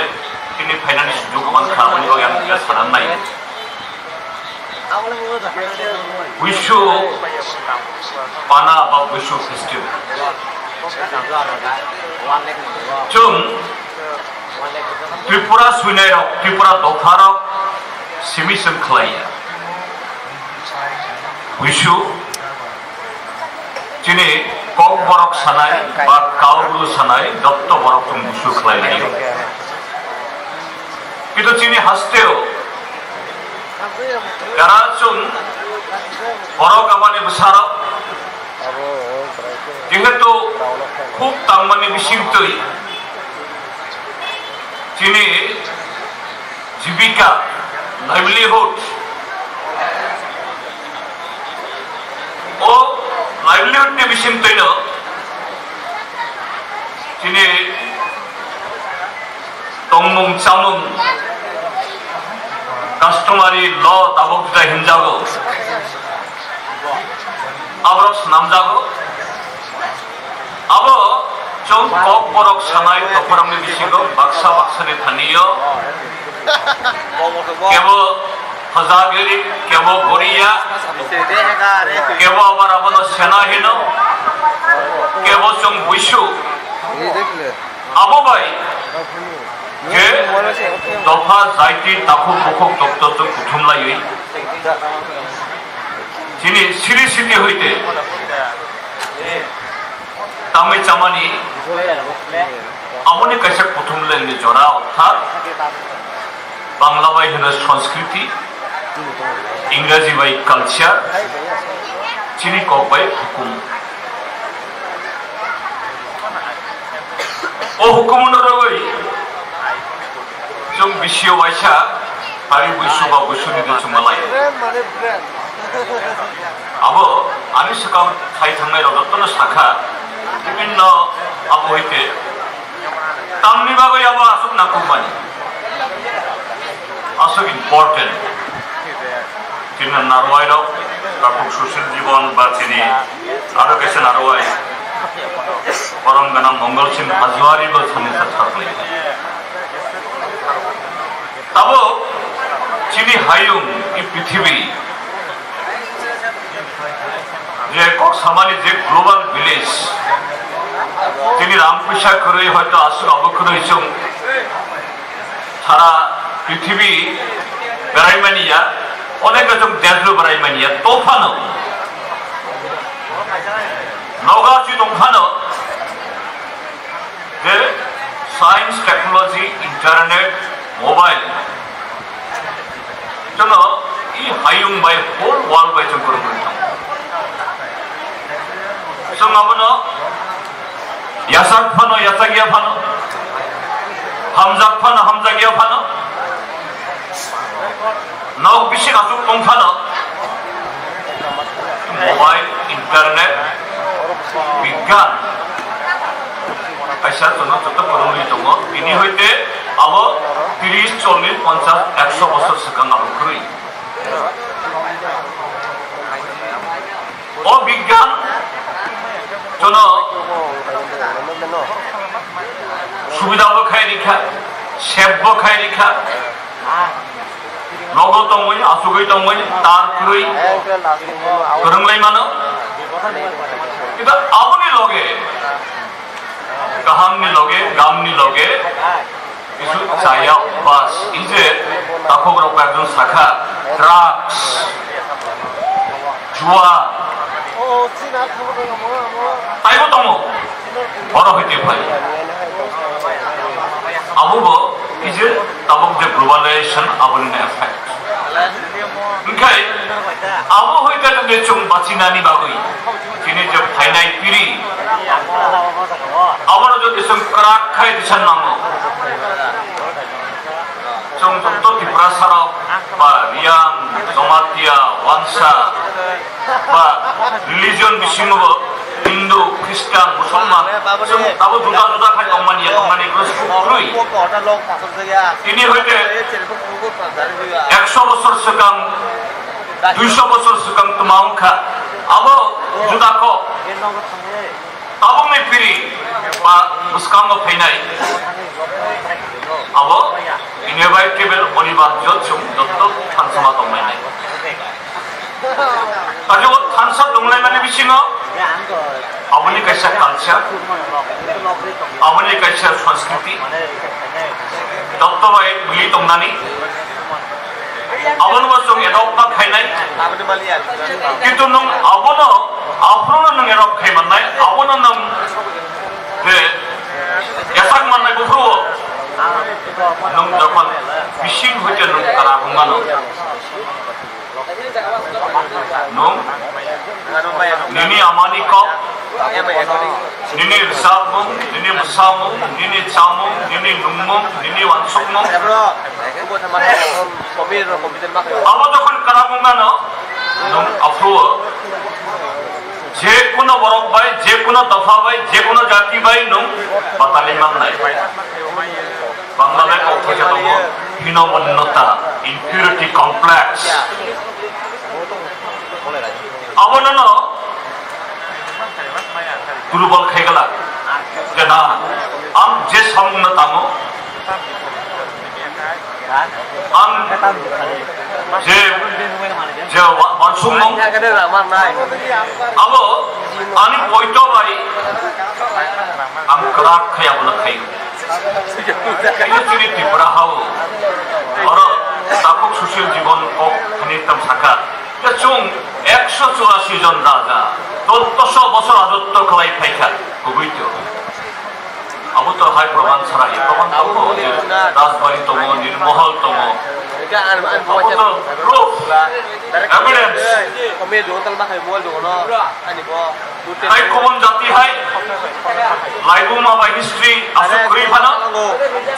chini phainani sujuk mankha, aboni bagwi ang kisa sananai. Buisu pana ba Buisu festival. Chwng Tripura swinairok, Tripura dopharok simi chwng khlaiya. Buisu chini kok borok sanai ba kau bru sanai jotto borok chwng buisu khlai laio. Kintu chini hasteo jara chwng borok aboni bwsarok jehetu khub tangmani bisingtwi chini jibika, livelihood, o livelihood ni bisingtwino chini tongmung chamung, customary law tabuk juda himjago, aborok swnamjago. Abo chwng kok borok sanai topharokni bisingo baksa baksani thani-o kebo Hojagiri, kebo Goriya, kebo abar abono Sena hino, kebo chwng Buisu. Abo bai je dopha jaiti takhuk bukhuk doktor chwng kuthum laiwi chini siri siti hoite tamwi chamani amoni kaisa kuthum lengni jora orthat Bangla bai hino Sanskriti, Ingraji bai culture, chini kok bai hukum. O hukumu no rogwi chwng bisio waisa hari buisu ba buisuni de chwng malai. Abo ani swkang thai thangnai rok jotono sakha, bibinno abo hoite Tamni bagwi abo aswk nangkukmani? Aswk important. Chini narwai rok, takhuk sushil jibon ba chini aro kaisa narwai, borom gana Mongol Singh Hajoari bo sani sa saklai. Tabuk chini hayung, i prithibi, je kok samani je global village, chini ram puisa kwrwi hoito aswk abo kwrwi chwng sara prithibi berai mani ya, onek rokam desh o berai mani ya, tophano nogo si tongphano, je science, technology, internet, mobile, jono i hayung bai whole world bai chwng kwrwngwi tongo. Chwng abono yachak phano, yachak ya phano, hamjak phano, hamjak ya phano, nok bising aswk tong phano, mobile, internet, bigyan, kaisa jono joto kwrwngwi tongo. Bini hoite abo tris, chollis, ponchas, ekso bosor swkang abo kwrwi. O bigyan jono subida bo khai rikha, sep bo khai rikha, nogo tongwi, asugwi tongwi, tar kwrwi kwrwnglai mano. Kintu aboni loge, kahamni loge, gamni loge, kisu chaya bas, ije takhuk rok ekjon sakha, drugs, jua, taibo tongo, oro hoite phai. Abo bo ije tabuk je globalization aboni effect. Hingkhai abo hoite tongde chwng bachinani bagwi chini je phainai piri, abono jodi chwng kwrak khai tisan nango, chwng joto Tiprasa rok ba Riyang, Jamatia, Wansa, ba religion bisingo bo Hindu, Christian, Musulman, chwng abo juda juda khai tongmani ya, tongmani kwrwi. Tini hoite ekso bosor swkang, duiso bosor swkang twma wngkha, abo juda kok. Tabukni piri ba bwskango phainai, abo inevitable, onibarjo, chwng joto thansama tonglainai. Kaisa o thansa tonglaimani bisingo aboni kaisa culture, aboni kaisa sanskriti, joto bai mili tongnani, abono bo chwng adopt ma khainai. Kintu nwng abono, aphuru no nwng adopt khai mannai, abono nwng je yasak mannai buphuru o nwng jokhon bising hoite nwng kwrak wngmano. Nwng nini amani kok, nini rwchapmung, nini bwsamung, nini chamung, nini nungmung, nini uansukmung, abo jokhon kwrak wngmano, nwng aphuru o je kuno borok bai, je kuno dopha bai, je kuno jati bai nwng batalwi mannai. Bangla bai kok thaisa tongo, hinomalyota, impurity complex. Abono no durbol khaigala. Je na, ang je samung no tamo, ang je, je wa-, wansukmung, abo ani poito bai ang kwrak khai abono khai. Ini chini Tripura hao, oro takhuk sushil jibon kok hani tam saka. Ya chwng ekso churasi jon raja, dottoso bosor rajotto khlai phaikha, kubui to. Abo to hai proman sara, proman tongo, je Rajbari tongo, Nirmohol tongo. Abo to proof, evidence. Hai kubun jati hai, laibuma bai history aswk kwrwi phano,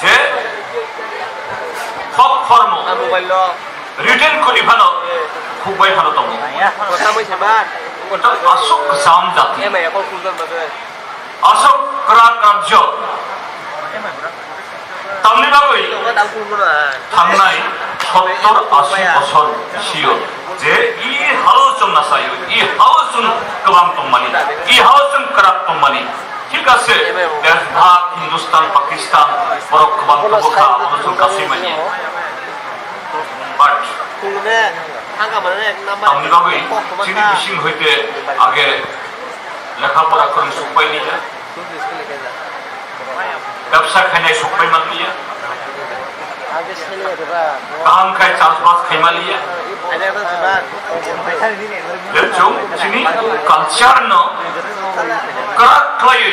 je kok khormo, written kwrwi phano, khukbai phano tongo. Aswk kwcham jati, aswk kwrak rajyo. Tamni bagwi thangnai sottor ashi bosor sio je i hao chwng nasaio, i hao chwng kwbang tongmani, i hao chwng kwrak tongmani. Thik ase, Deshbhag, Hindustan, Pakistan, borok kwbang tabukha, abono chwng kasui manya. But tamni bagwi chini bising hoite age lekha pora kwrwng sukpai liya, bebsa khainai sukpai man liya, kaham khai chasbas khai man liya. Chwng chini culture no kwrak khlaiwi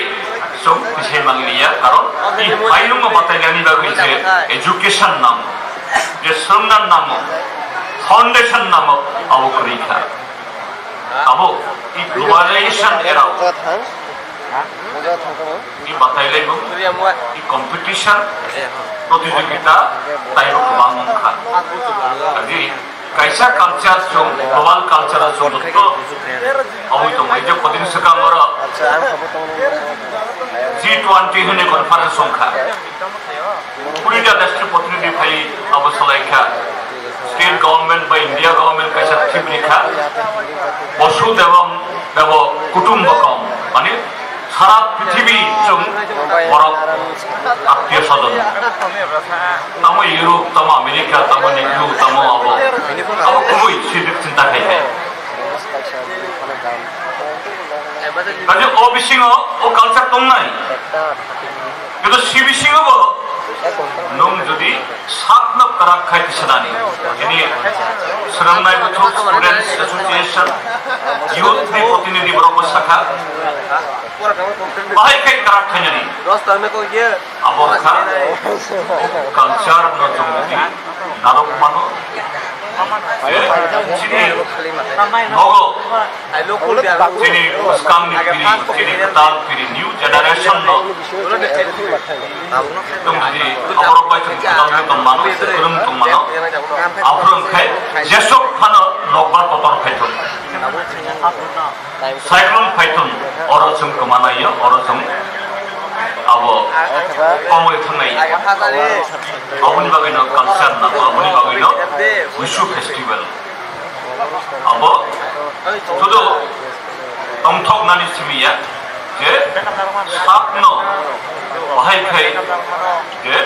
chwng twisai man liya, karon i hairungno batainani bagwi je education namo, je swrwngna namo, foundation namo, abo kwrwi kha. Abo i globalization era o i batailaimung, i competition, protijogita taibo kwbang wngkha. Kaisa culture chwng, global culture o chwng joto abui tongo. Ei je kodin swkang oro G twenty hwnwi conference wngkha. Kurita deshni protinidhi phai abo salaikha. State government ba India government kaisa thip rikha. Bosu devam devo kutumbakam, mane sara prithibi chwng borok attiyo swajon. Tamo Europe, tamo America, tamo Negro, tamo abo. Abo kubui sidik chinta khai khai. Kaje o bisingo o culture tongnai. Kintu si bisingo bo nwng jodi sakno kwrak khai tisanani, ini swrwngnai buthuk, students association, youth ni protinidhi borok bo sakha, bahai khai kwrak khainani. Abo kha culture no chwng narwk mano. Chini nogo, chini bwskangni piri, chini kwtal piri, new generation no chwng jodi aborok bai chwng kwtal khe tong mano, kwrwng tong mano, aphuru wngkhe jesok phano nokbar kotor khai thung. Cyclone Phaithon, oro chwng kwmanaio, oro chwng abo komoi thangnai. Aboni bagwino culture nango, aboni bagwino Wisu festival. Abo sudu tongthoknani simi ya je sakno bahai khai je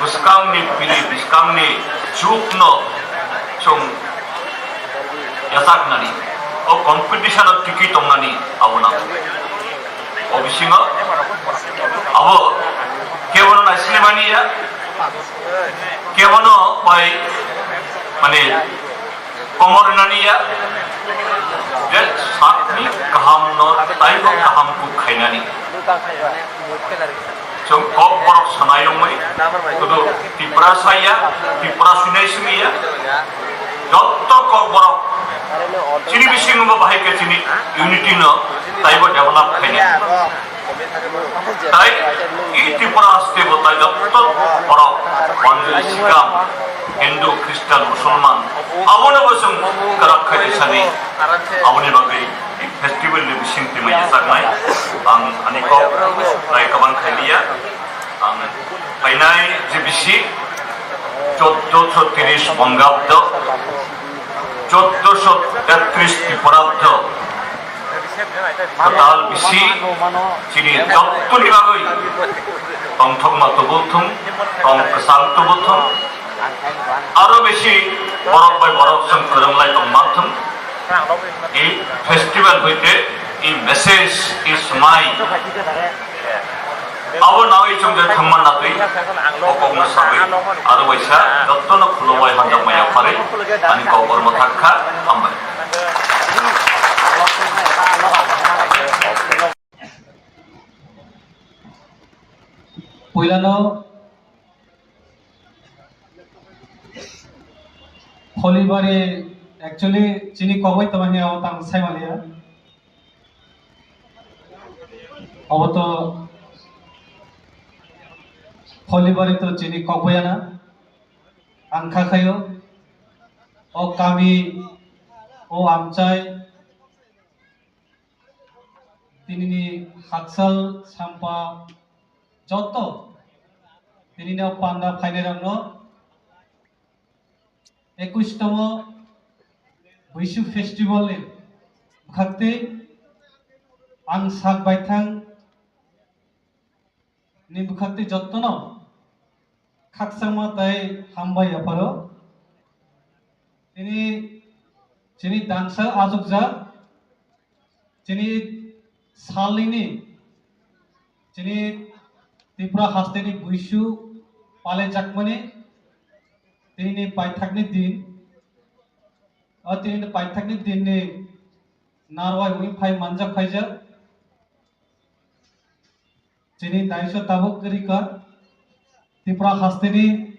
bwskangni pili, bwskangni jukno chwng yachaknani, o competition o tikwi tongnani abo nang. O bisingo abo kebono naisile mani ya, kebono bai mane komor nani ya, je sakni kaham no taibo kaham kuk khainani. Chwng kok borok sanai wngwi, kudu Tiprasa ya, Tipra sinai simi ya, jotto kok borok chini bisingo bo bahai khe chini unity no taibo develop khainai. Tai i Tripura haste bo tai jotto borok Banjari Sikam, Hindu, Christian, Musulman, abono bo chwng kwrak khai sani, aboni bagwi festival ni bising twi mai yachaknai. Ang ani kok nai kabang khailiya. Ang phainai G B C choddoso tris Bongabdo, choddoso tetris Tripurabdo, kwtal bisi chini jottoni bagwi tongthokma tubuthung, tong kwchang tubuthung, aro bisi borok bai borok chwng kwrwnglai tongmanthung. I festival hoite i message, i swmai abo nawi chwng je thangma natwi o kokno sawi aro waisa jottono khulumbai hamjakmaya pharwi ani kok oro mwthak kha, hambai. Puilano Pholibari actually chini kok bai tongmani abo tang sai maliya. Obo to Pholibari to chini kok bai ana. Ang kha khayo o kami, o amchai, tinini Hakchal Sampa joto Tini no panda phainai rok no ekush tomo Buisu festival ni bwkhaktwi ang sak baithang ni bwkhaktwi jottono khakchangma tei hambai yapharo. Tini chini dangsa achukjak, chini salnini, chini Tripura hasteni buisu palejakmani tinini paithakni din. O tinini paithakni dinni narwai wngwi phai manjak phaijak. Chini daiso tabuk kwrwi kha Tripura hasteni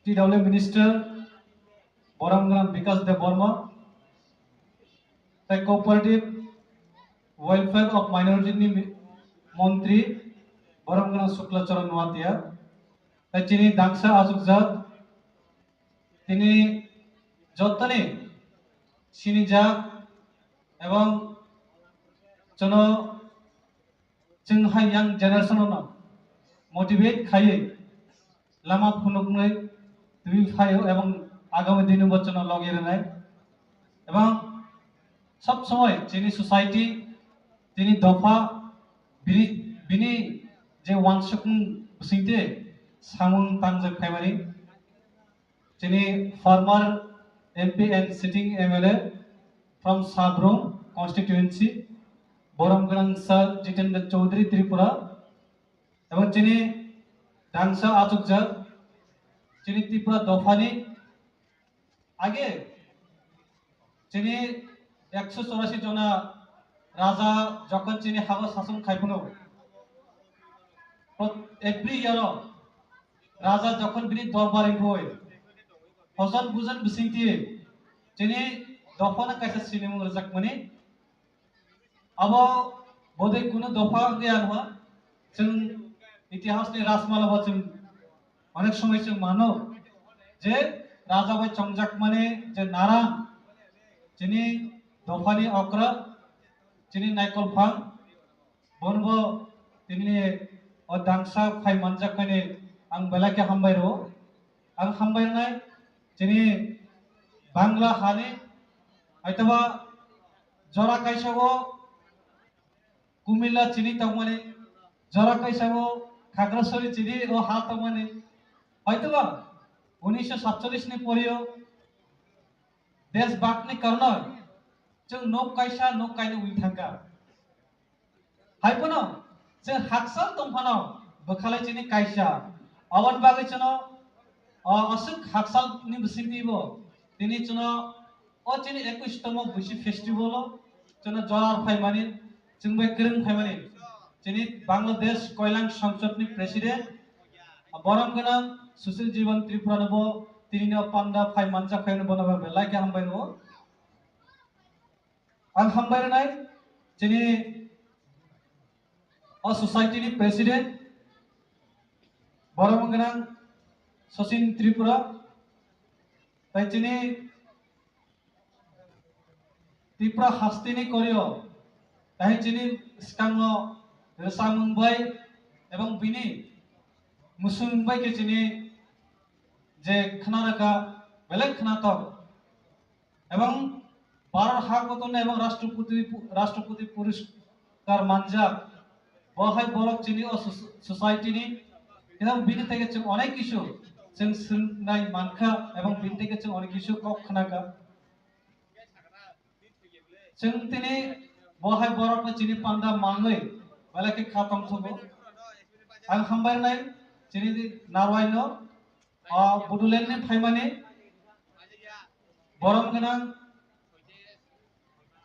T W Minister Borom Gwnang Bikas Debbarma, tei Cooperative Welfare of Minority ni mi-, Montri Borom Gwnang Shukla Charan Noatia, tei chini dangsa achukjak, tini jottoni sinijak ebong chwngno chwng hai young generation no motivate khaiwi lama phunuknwi twi phaio ebong agami dini bo chwngno logi rwnai. Ebong sob somoi chini society, chini dopha, bini, bini je wansukmung bisingtwi samung tangjak phaimani. Chini former M P and sitting M L A from Sabrum constituency, Borom Gwnang Sir Jitendra Chaudhary Tripura, ebong chini dangsa achukjak, chini Tripura dophani age chini ekso chorasi jona raja jokhon chini hago sason khai phano, pro-, every year o raja jokhon bini dorbar wngkhoi, hojon bujon bisingtwi chini dophano kaisa sinimung rwjakmani. Abo bodei kunu dopha wngya nw, chwng itihasni Rajmala bo chwng onek somoi chwng mano je raja bai chongjakmani je naran chini dophani okra, chini naikol phang, bono bo tini o dangsa phai manjakmani ang belai khe hambai rwo. Ang hambai rwnai chini Bangla hani, haitaba jora kaisa o Kumila chini tongmani, jora kaisa o Khagrasori chini o ha tongmani, haitaba unisho satchollish ni porio desh bhag ni karone chwng nok kaisa nok kainwi wng thangkha. Hai phano chwng haksal tong phano bwkhalai chini kaisa. Aboni bagwi chwngno, o, aswk haksal ni bisingtwi bo tini chwngno o chini ekush tomo Buisu festival o chwngno jora phaimani, chwng bai kwrwng phaimani chini Bangladesh Koilang Songsad ni president, Borom Gwnang Sushil Jiban Tripura no bo tini no panda phai manjak phai no bono belai khe hambai rwo. Ang hambai rwnai chini o society ni president Borom Gwnang Sachin Tripura, tai chini Tripura hasteni korio, tai chini skango rwchapmung bai ebong bini mwswng bai khe chini je khna rwkha belai khnatok. Ebong Bharat Hakotona ebong Rashtrapati, Rashtrapati Puraskar manjak. Bo hai borok chini o soc-, society ni, ebong bini theke chwng onek kisu chwng swngnai mankha, ebong bini theke chwng onek kisu kok khnakha. Chwng tini bo hai borok no chini panda mangwi belai khe kha tong thugo. Ang hambai nai chini narwai no, o Bodoland ni phaimani Borom Gwnang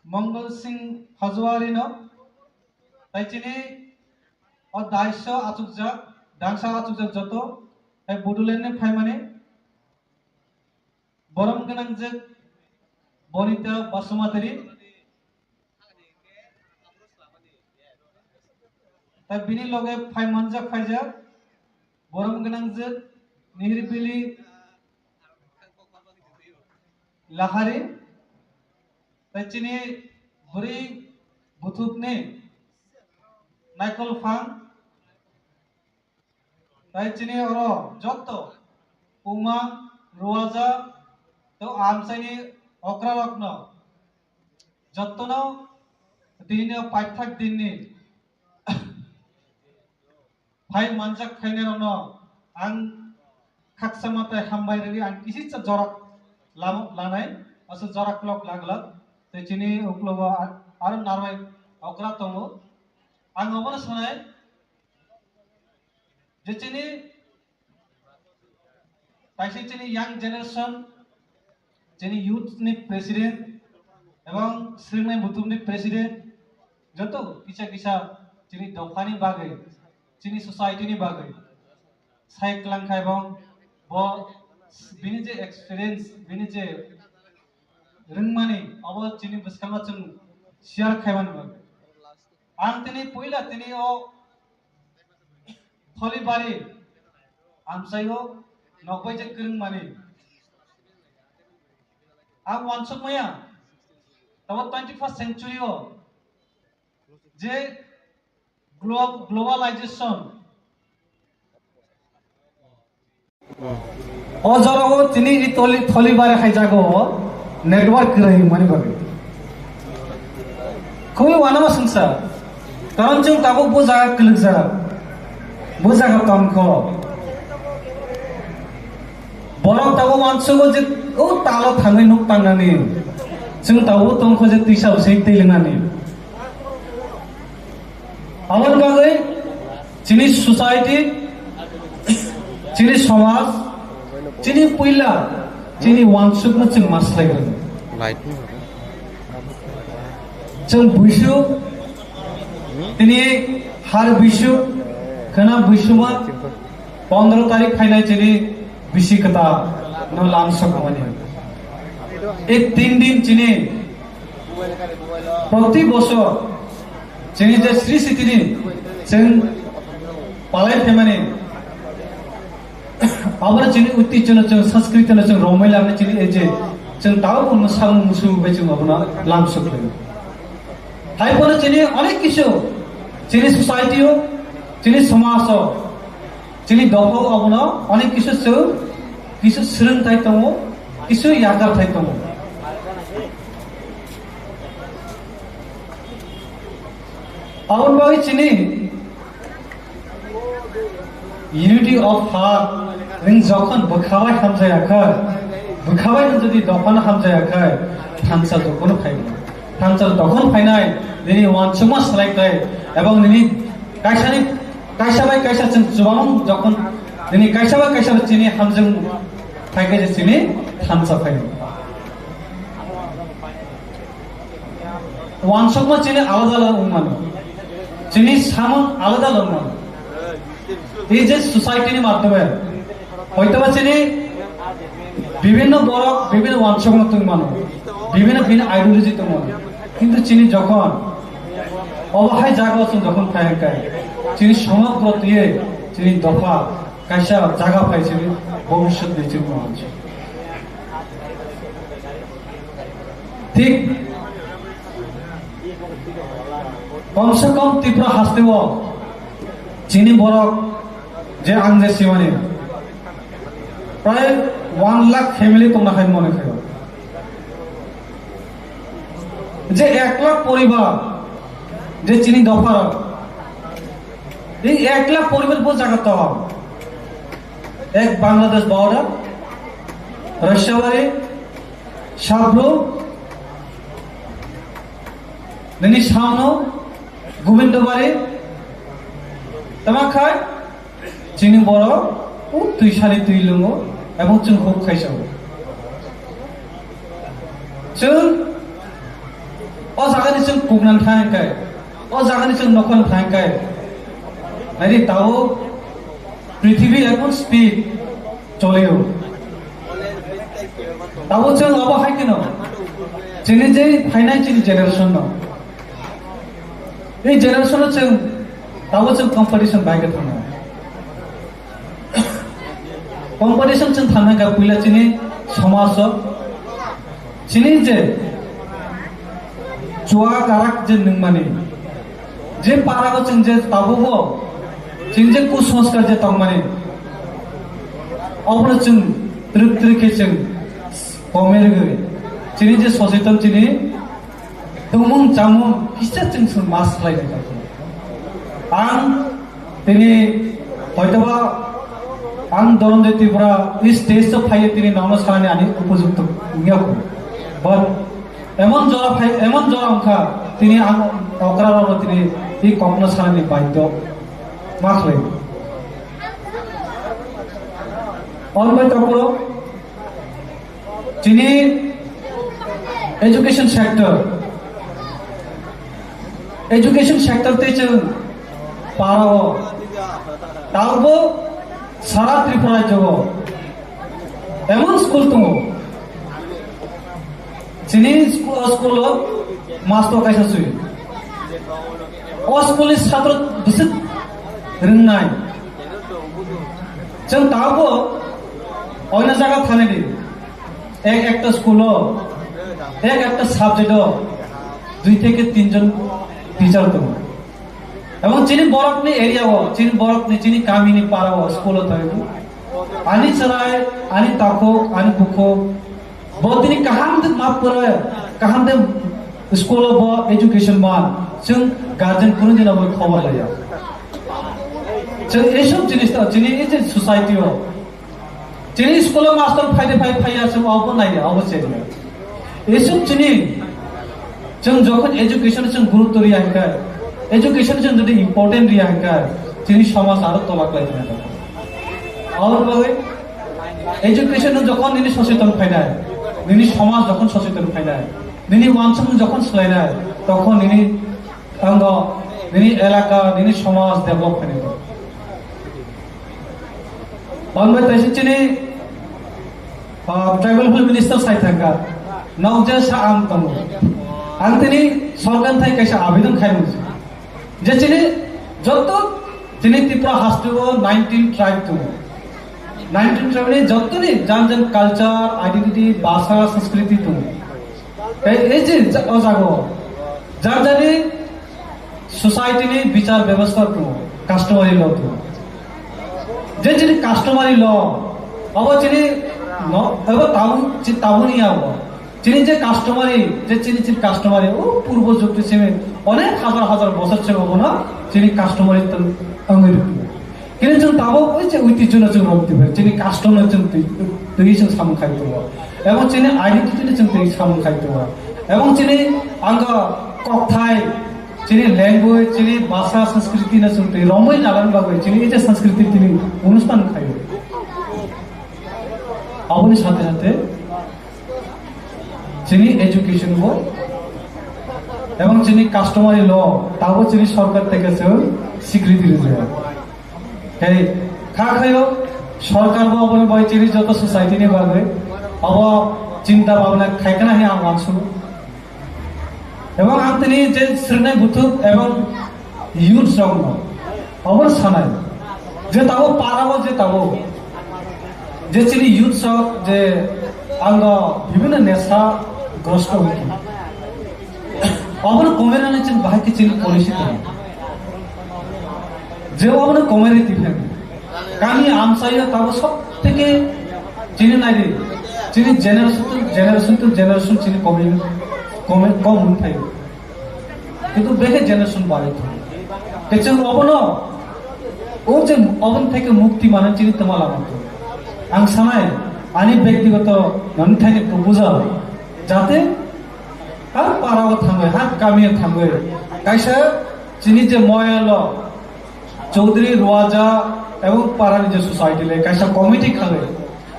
Mongol Singh Hajoari no, tai chini o daiso achukjak, dangsa achukjak joto, tai Bodoland ni phaimani Borom Gwnangjak Bonita Basumatary, tai bini loge phai manjak phaijak Borom Gwnangjak Nihirbili Lahari, tai chini bwrwi buthukni naikol phang Tai chini oro jotto Puma, Ruaja, to amchaini okrarokno jottono tini paithak dinni phai manjak khainairokno ang khakchangma tai hambai rwgwi ang kisisa jorak lamo lanai, aswk jorak lok laglak. Tei chini uklogo ar-, aro narwai okra tongo. Ang obono sanai je chini Taisi chini young generation, chini youth ni president, ebong swrwngnai butum ni president, joto kisa kisa chini dopha ni bagwi, chini society ni bagwi, sai kwlang khai bong bo bini je experience, bini je rwngmani, abo chini bwskango chwng share khaimani bagwi. Ang tini puila tini o Tholibari amchaio nokbai je kwrwngmani. Ang wansukmaya tabo twenty first century o je glo-, globalization O jorao tini i toli, toli bare haijago o network kwrwi wngmani bagwi. Khobwi wanama swngsa. Karon chwng tabuk bo jaga kwlwkjak. Bo jaga tongkho. Borok tabuk wansugo je o talo thangwi nuk tangnani. Chwng tabuk tongkho je twisa bwswi twi lwngnani. Aboni bagwi chini society, chini somaj, chini puila, chini wansukno chwng ma swlaiwi. Chwng buisu, tini har buisu, khwna buisuma, pondro tarik phainai chini bisi kwtal no lam sokmani. E tin din chini proti bosor chini je Sri Sitini chwng palai phaimani, aboni chini oitijhono chwng, sanskritono chwng romwi lamni chini e je chwng tao samung musu bai chwng abono lam sokmani. Hai phano chini onek kisu chini society o, chini somaj o, chini dopha o abono onek kisu chwng, kisu swrwngthai tongo, kisu yakarthai tongo. Aboni bagwi chini Unity of heart, nwng jokhon bwkhabai hamjaya kha, bwkhabai nwng jodi dophano hamjaya kha, thansa jokhon phai, thansa jokhon phainai, nini wansukma swlai khlai, ebong nini kaisani, kaisa bai kaisa chwng chubamung jokhon, nini kaisa bai kaisa chini hamjwng phai khe chini thansa phai. Wansukma chini alada alada wngmano, chini samung alada alada wngmano. Ei je society ni madhyome hoitoba chini bibhinno borok bibhinno wansukma tongmano, bibhinno bini ideology tongmano, kintu chini jokhon obo hai jaga o chwng jokhon phai hwnkhe chini somogro twiwi chini dopha kaisa jaga phai chini bhobishyot ni chini wansuk. Thik komse kom Tripura hasteo chini borok je ang je simani prai one lakh family tongna hai mone khaio. Je ek lakh poribar je chini dopha, ei ek lakh poribar bo jaga tong. Ek Bangladesh border, Roishawari, Sabru, nini samno, Gobindobari, tama khai, chini borok, o twisani twi lungo, ebong chwng huk khaisao. Chwng, o jagani chwng kuknan thang kai, o jagani chwng nokon thang kai, nai di tao, prithibi ebong speed, cholio. Tabo chwng abo hai kheno chini je phainai chini generation no, ei generation no chwng tabo chwng competition bai khe thangna. Competition chwng thangna ga puila chini somaj o chini je chua karak je nungmani je para o chwng je tabo bo Chini je kusanskar je tongmani, obono chwng twrwk twrwk khe chwng komai rwgwi, chini je soseton chini tongmung chamung kisa chwng chwng mas khlai di. Ang tini hoitoba ang Dhananjay Tripura ei stage o phaiwi tini nono sanani ani upojukto wngya kho. But emon jora phai, emon jora wngkha tini ang okra rokno tini ei kokno sanani baidhyo ma khlai. Hwnbai tongphuru chini education sector, education sector tei chwng para o, tabukbo sara Tripura rajyo o emon school tongo, chini school, o school o master kaisa swi. O school ni satro bwswk rwngnai. Chwng tabukbo oino jaga thani di. Ek ekta school o, ek ekta subject o dui theke tin jon teacher tongo. Ebong chini borokni area o, chini borokni, chini kamini para o school o thangwi ani chwrai, ani takhuk, ani bukhuk, bo tini kaham de ma pore, kaham de school o bo education man, chwng guardian kunu dino bo khobor laiya. Chwng eisob jinis ta chini ei je society o, chini school o master phaide phai phaiya, chwng obo naiya, obo chengya. Eisob chini, chwng jokhon education chwng gurutto riya hwnkhe, education chwng jodi important riya hwnkhe, chini somaj aro tola khlai tongya. Aboni bagwi education no jokhon nini soseton phainai, nini somaj jokhon soseton phainai, nini uansukmung jokhon swlainai, tokhon nini ango, nini elaka, nini somaj develop khainai. Hwnbai taisa chini, ah, tribal welfare minister sai thangkha, nokje sa ang tongo. Ang tini sorkar thai kaisa abedon khai rwngsi. Je chini joto chini Tripura haste o nineteen tribe tongo. Nineteen tribe ni joto ni jan jan culture, identity, bhasha, sanskriti tongo. Ei, ei je ja-, o jago jar jani society ni bichar bebostha tongo, customary law tongo. Je chini customary law, abo chini no, abo tabu, chi-, tabuni abo. Chini je customary, je chini chini customary, o purbo jugni simi onek hajar hajar bosor simi obono chini customary tong-, tongwi rwkho. Kini chwng tabuk oi je oitijwno chwng romtwi bai, chini custom no chwng twi, twi chwng samung khai tongo. Ebong chini identity no chwng twi samung khai tongo. Ebong chini ang kokthai, chini language, chini bhasha, sanskriti no chwng twi romwi nalani bagwi chini ei je sanskriti tini onusthan khaio. Aboni sathe sathe chini education bo ebong chini customary law tabo chini sorkar theke chwng sikriti rijak. Tei kha khaio, sorkar bo aboni bai chini joto society ni bagwi abo chinta bhabna khaikana hinwi ang uansukgo. Ebong ang tini je srwngnai buthuk ebong youths rokno obo sanai je tabo para o je tabo je chini youths rok je ang bibhinno nesha grosto hwnkhe obono komerani chwng bahai khe chini policy tongo. Je obono komai rwi twi phaikha. Kami amchaio tabo sob theke chini naidi. Chini generation to generation to generation chini komai, komai, kom wng phaio. Kintu bekhe generation bari thango. Tei chwng obono, o je oboni theke mukti mano chini tongma lama tongo. Ang sanai, ani bektigoto nani thaini proposal, jate har para o thangwi, har kami o thangwi, kaisa chini je moyalo, Chaudhary, Ruaja ebong parani je society le kaisa committee khalwi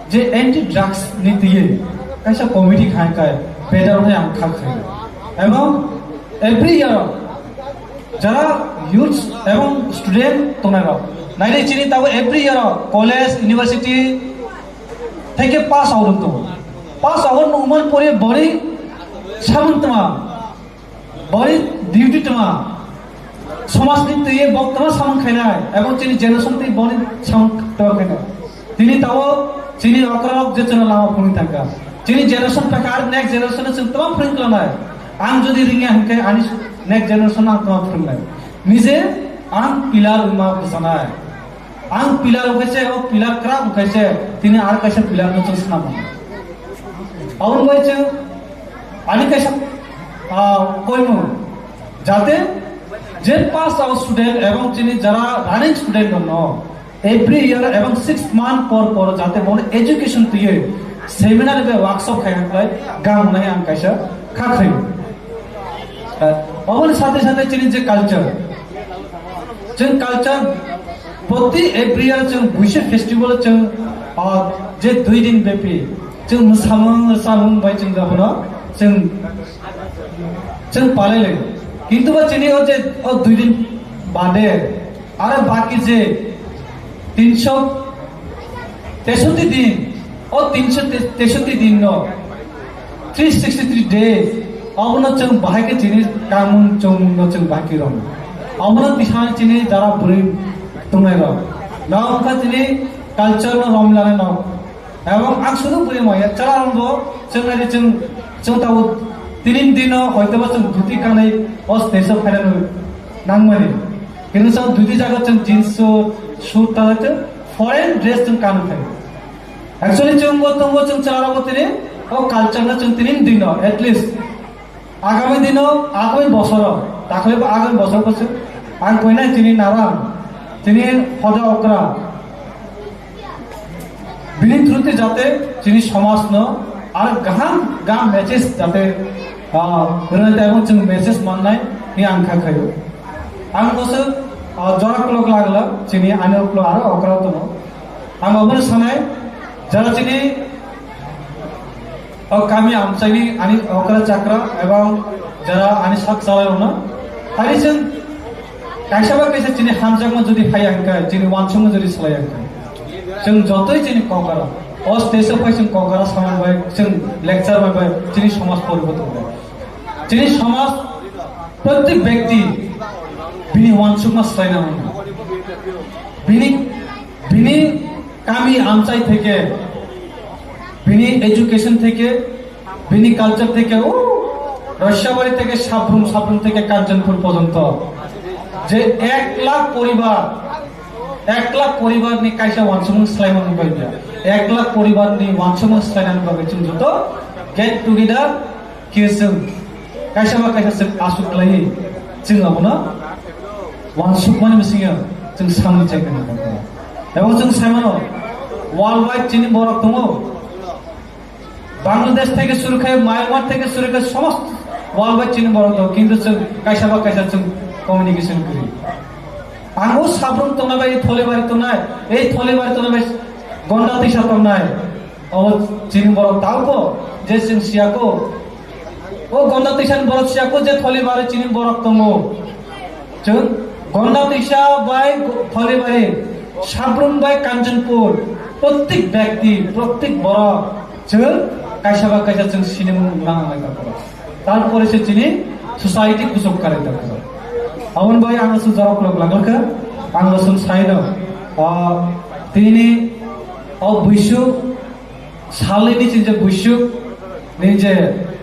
je anti drugs ni twiwi kaisa committee khai khai better hwnwi ang kha khai. Ebong every year jara youths ebong student tongnai rok naidi chini tabo every year college, university theke pass out wng tongo. Pass out wngmani pore boni samung tma Boni duty tma, somajni twi bok tma samung khainai, ebong chini generation twi boni samung tma khainai. Tini tao chini okrarok je chwngno lama phunui thangkha. Chini generation phakha ar next generation no chwng tma phunui klanai. Ang jodi ringya hinkhe ani next generation ang tma phunui nai. Nije ang pillar wngma bwchanai. Ang pillar wngkhaise, o pillar kwrak wngkhaise, tini ar kaisa pillar no chwng swnam. Aboni bai chwng ani kaisa, ah, koimung, jate je pass out student ebong chini jara running student rokno every year ebong six month por por jate bono education twiwi seminar bai workshop khai hwnkhai gam hwnwi ang kaisa kha khaio. Ah, oboni sathe sathe chini je culture, chwng culture proti every year chwng buise festival chwng, ah, je dui din bepi chwng mwsamung rwchamung bai chwng abono chwng chwng palai lai. Kintu ba chini o je o dui din bade aro baki je tinsho tesotti din, o tinsho tesotti din no, three sixty three days, abono chwng bahai khe chini kamung chwngmung no chwng bahai khe rom. Abono tisani chini jara bwrwi tongnai rok. No wngkha chini culture no rom lanai no. Ebong ang sudu bwrwi maya chwla rombo chwng nai chwng chwng tabo tinin dino hoito ba chwng dhuti kanai o stage o phaina nangmani. Kintu chwng dhuti jaga chwng jeans suit, suit ta chwng foreign dress chwng kanu thai. Actually chwng bo tongo chwng chwla rombo tini o culture no chwng tinin dino at least. Agami dino, agami bosoro, dakhli ba agami bosor bosor, ang koinai chini naram, chini hoda okra, bini through te jate chini somaj no ar gaham gaham message jate, ah, rwnai tei chwng message mannai ni ang kha khaio. Ang bosor, ah, jora kolok lagla chini ani oklo aro okra tongo. Ang obono sanai, jara chini o kami amchaini ani okra chakra ebong jara ani sak chalai rokno, hari chwng kaisa ba kaisa chini hamjakma jodi phaiya hwnkhe, chini wansukma jodi swlaiya hwnkhe, chwng jotoi chini kokara, o stage o phai chwng kokara samung bai, chwng lecture bai bai, chini somaj poriborton bai. Chini somaj prottek byakti bini wansukma swlaina nango. Bini, bini kami amchai theke, bini education theke, bini culture theke, o Roisabari theke Sabrum, Sabrum theke Kanchanpur porjonto je ek lakh poribar, ek lakh poribar ni kaisa wansukmung swlaimani bagwi, ek lakh poribar ni wansukmung swlainani bagwi chwng joto get together khe chwng kaisa ba kaisa chwng aswk khlaiwi chwng abono wansukmani bisingo chwng samung chai khe nangkha. Ebo chwng sai mano, world wide chini borok tongo, Bangladesh theke suru khe, Myanmar theke suru khe, somosto world wide chini borok tongo, kintu chwng kaisa ba kaisa chwng communication kwrwi. Ang o Sabrum tongnai bai, Tholibari tongnai, ei Tholibari tongnai bai, Gonda Twisa tongnai. Obo chini borok taubo je chwng siyako. O Gonda Twisani borok siyako je Tholibari chini borok tongo. Chwng Gonda Twisa bai Tholibari, Sabrum bai Kanchanpur, prottek byakti, prottek borok chwng kaisa ba kaisa chwng sinimung nang nai ka borok. Tarpore se chini society kuchuk karai ta borok. Aboni bai ang se jorok lok lagor kha, ang se saino, ah, tini o buisu Salni ni chini je buisuk ni je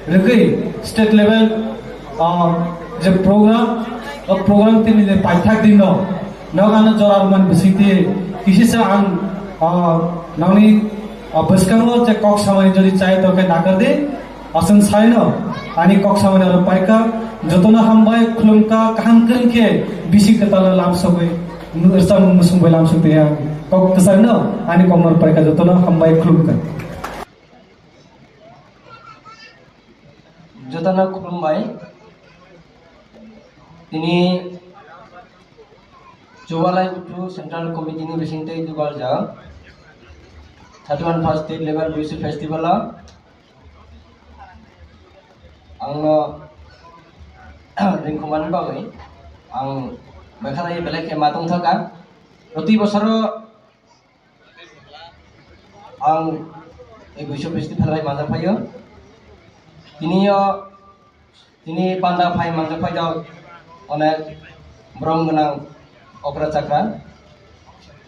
rwgwi state level, ah, je program, o program tini je paithak din no, nok ano jora rwmani bisingtwi kisisa ang, ah, nokni, ah, bwskango je kok samani jodi chai tongkhe nakardi, aswng saino ani kok samani aro paikha, jotono hambai khulumkha, kaham kwrwng khe bisi kwtal lamsogwi, rwchapmung musung bai lamsogwi ang kok kwcharno ani kokno paikha, jotono hambai khulumkha. Jotono khulumbai. Tini Chubalai Uthu Central Committee ni bisingtwi dubaljak thirty one first state level Buisu festival o ang no ringkhumani bagwi ang bekhalai belai khe ma tongthaka. Proti bosoro ang ei buisu festival bai manjak phaio. Tini o, tini panda phai manjak phaijak onek borom gwnang okra chakra.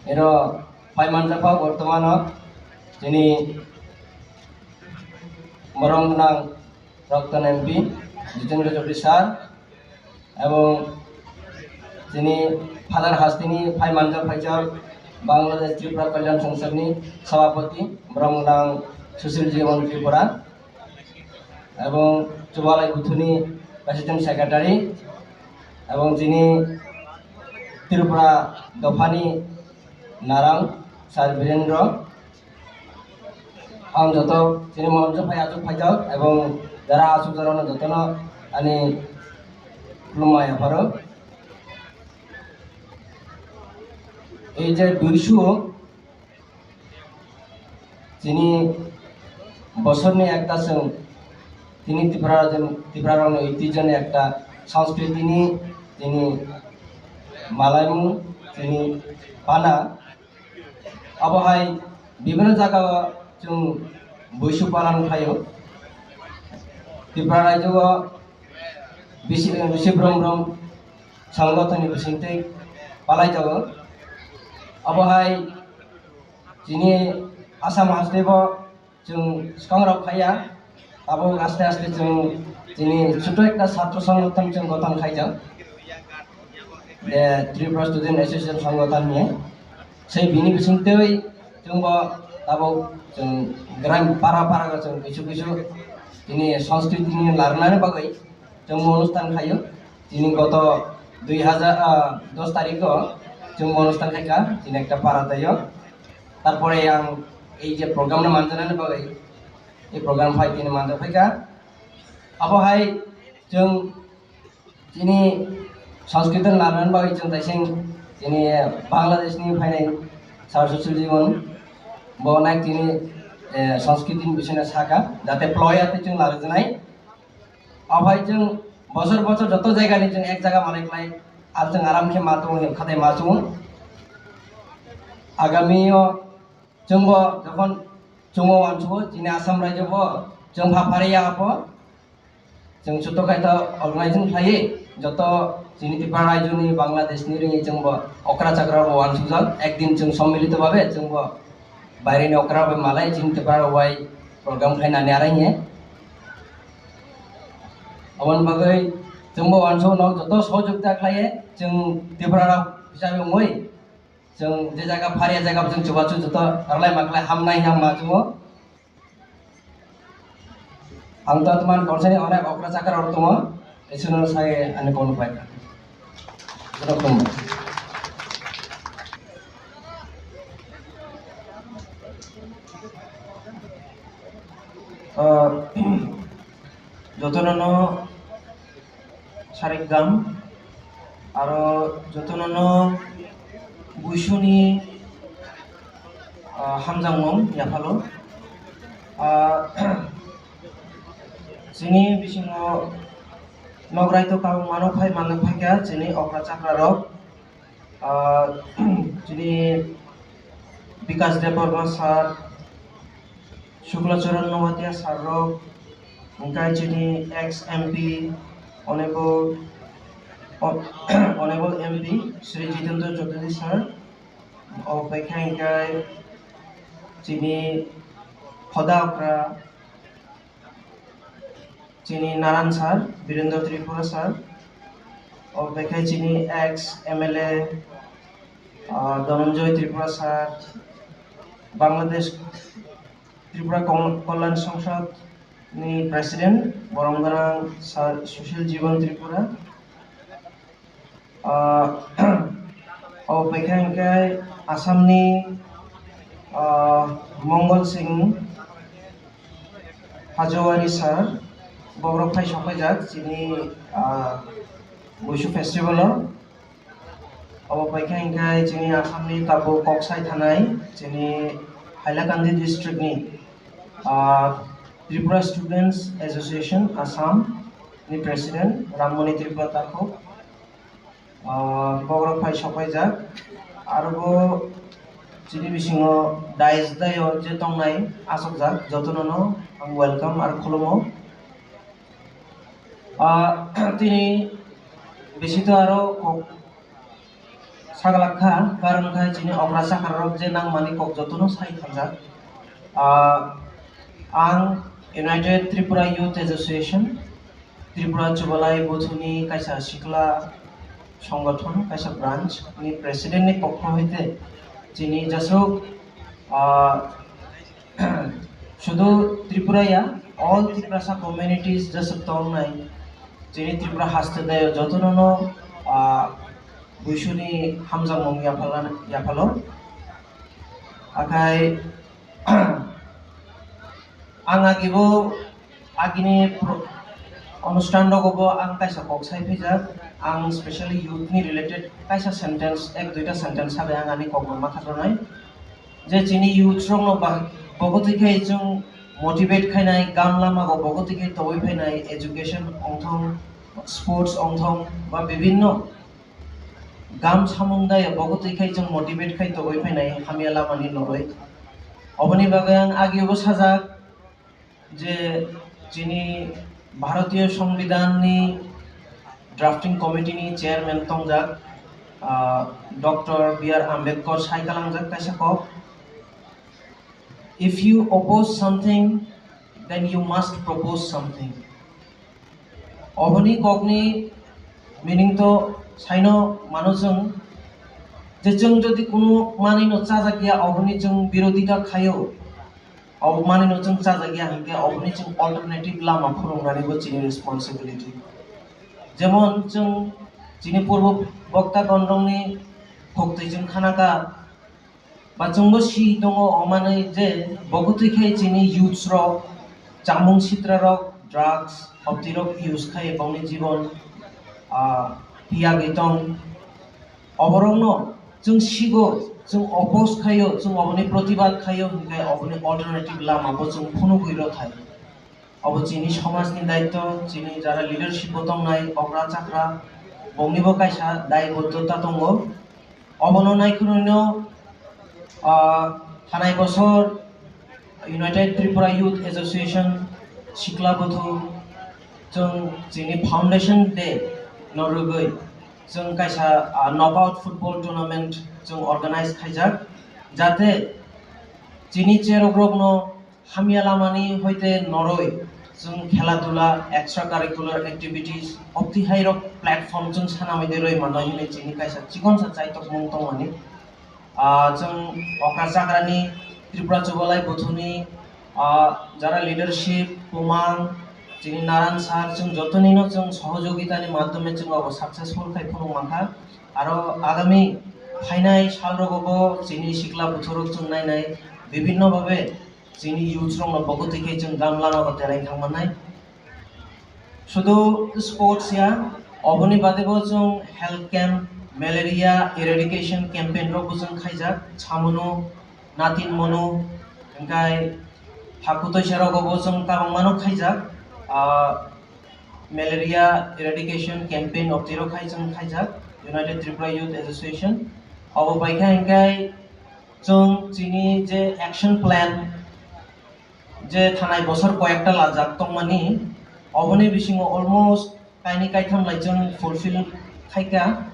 Ero phai manjak pha bortomano tini borom gwnang Roktan M P Jitendra Chaudhary sir, ebong tini Father hasteni phai manjak phaijak Bangladesh Tripura Kalyan Sangsad ni Sabhapati, borok mwnang Sushil Jimon Tripura, ebong Chubalai Buthu ni President Secretary, ebong chini Tripura Dopha ni Narang Sir Birendra. Ang joto chini monjo phai achuk phaijak ebong jara achuk jara no joto no ani khulumma yapharo. Ei je duisu chini bosor ni ekta chwng chini Tripura, Tripura rok ni oitijho ni ekta sanskriti ni chini malaimung chini pana. Abo hai bibhinno jaga o chwng buisu palan khlaio. Tripura rajyo o bisi, bisi brum brum songgothon ni bisingtwi palai jago. Abo hai chini Assam haste bo chwng swkang rok khaiya. Abo aste aste chwng chini chuto ekta satro songgothon chwng gothon khaijak. De Tripura Student Association songgothon ni. Sei bini bisingtwi chwngbo tabuk chwng gram para para go chwng kisu kisu chini sanskriti ni larnani bagwi chwng onusthan khaio. Chini goto dui hajar, ah, dos tarikh o chwng onusthan khaikha chini ekta para taio. Tarpore ang ei je program no manjanani bagwi ei program phai tini manjak phaikha. Abo hai chwng chini sanskriti larnani bagwi chwng taising chini Bangladesh ni phainai Sir Sushil Jimon bo nai chini, eh, sanskriti ni bisingtwi sakha jate ploya tei chwng larwkjaknai. Obai chwng bosor bosor joto jaga ni chwng ek jaga manwi khlai, ar chwng aram khe ma tongo, khatai ma chungo. Agami o chwngbo jokhon chwngbo uansukgo, chini Assam rajyo bo chwng pha phariya abo. Chwng chuto kaito organizing khlaiwi joto chini Tripura rajyo ni, Bangladesh ni ringwi chwngbo okra chakra bo uansukjak. Ekdin chwng sommilito babe chwngbo baire ni okra bai malai chini Tripura rok bai program khainani arai hiye. Aboni bagwi chwngbo uansuk nok joto sohojogita khlaiye chwng Tripura rok hisabe wngwi chwng je jaga phariya jaga chwng chubachu joto rwlai maklai hamnai hwnma chungo. Ang to tman konsani onek okra chakra rok tongo, esono sai ani kono pai. Joto khulumbai. Ah, jotono no sarik gam, aro jotono no buisuni, ah, hamjakmung yaphalo. Ah, chini bisingo nograi to kabang mano phai manjak phaikha chini okra chakra rok. Ah, chini Bikas Debbarma sir, Shukla Charan Noatia sir rok, hingkai chini ex M P, Honorable, Honorable M P Shri Jitendra Chaudhary sir, o bekha hingkai chini hoda okra, chini Naran sir, Birendra Tripura sir, o bekhe chini ex M L A, ah, Dhananjay Tripura sir, Bangladesh Tripura Kol-, Kalyan Sangsad ni President, borom gwnang sir Sushil Jiban Tripura, Ah, o bekha hingke Assamni, ah, Mongol Singh Hajwari sir, bobrok phai sokphaijak chini, ah, Buisu festival o. Obo bekha hingke chini Assamni tabuk kok sai thanai chini Hailakandi district ni, ah, Tripura Students Association Assam ni President Rammoni Tripura Takhuk. Ah, bobrok phai sokphaijak. Aro bo chini bisingo dais daio je tongnai asokjak, jotono no ang welcome aro khulumo. Ah, tini bisi to aro kok saglak kha, karon kha chini okra chakra rok je nangmani kok jotono sai thangjak. Ah, ang United Tripura Youth Association, Tripura Chubalai Buthuni kaisa sikla songgothon, kaisa branch ni president ni pokho hoite Chini jasuk, ah, sudu Tripura ya, all Tiprasa communities jasuk tongnai. Chini Tripura haste dayo jotono no, ah, buisuni hamjakmung yaphala-, yaphalo. Akhai ang agibo agini pro-, onusthan rogo bo ang kaisa kok sai phaijak. Ang specially youth ni related kaisa sentence, ek duita sentence sabai ang ani kok no ma khatonai. Je chini youth rok no ba-, bogotwi khai chwng motivate khainai, gam lama go bogotwi khai toboi phainai, education ongthong, sports ongthong ba bibinno gam samung daya bogotwi khai chwng motivate khai toboi phainai hamya lama ni noroi. Oboni bagwi ang agio bo sajak je chini Bharatiyo Songbidan ni drafting committee ni chairman tongjak, ah, Doctor B R Ambedkar sai kalangjak kaisa kok, "If you oppose something, then you must propose something." Oboni kokni meaning to saino mano chwng, je chwng jodi kunu manwino chajak ya, oboni chwng birodita khaio, obo manwino chwng chajak ya hinkhe oboni chwng alternative lama phunuknani bo chini responsibility. Jemon chwng chini purbo bokta gondrongni phuktwi chwng khanaka, ba chwngbo si tongo, o manwi je bogotwi khai chini youths rok chamung sitra rok, drugs, hopti rok use khai bongni jibon, ah, piyagwi tong. Oborokno chwng sigo, chwng oppose khaio, chwng oboni protibad khaio, hinkhe oboni alternative lama bo chwng phunugwi rw thai. Obo chini somajni daitw, chini jara leadership bo tongnai, okra chakra, bongnibo kaisa daibodota tongo. Obono naikhwrwino, ah, thanai bosor United Tripura Youth Association Sikla Buthu chwng chini Foundation Day no rwgwi chwng kaisa, ah, knockout football tournament chwng organize khaijak, jate chini cherok rokno hamya lamani hoite noroi chwng khela dula, extra curricular activities, opti hai rok platform chwng sanamwi de roi mano hwnwi chini kaisa chikonsa chaitokmung tongmani. Ah, chwng okra chakrani Tripura Chubalai Buthuni, ah, jara leadership, Pumang, chini Naran sir, chwng jotonino chwng sohojogitani madhyome chwng abo successful khai phunuk mankha. Aro agami phainai salrogo bo chini sikla buthurok chwng nainai bibhinno bhabe chini youths rokno bogotwi khe chwng gam lama bo terain thangmannai. Sudu sports ya, oboni bade bo chwng health camp, malaria eradication campaign rok bo chwng khaijak, Samunu, Natin Monu, hingkai Hakutoisa rogo bo chwng kabangmano khaijak. Ah, malaria eradication campaign of tiro khai chwng khaijak, United Tripura Youth Association. Obo bai kha hingkai chwng chini je action plan, je thanai bosor koyekta lajak tongmani, oboni bisingo almost kaini kaitham lai chwng fulfill khaikha.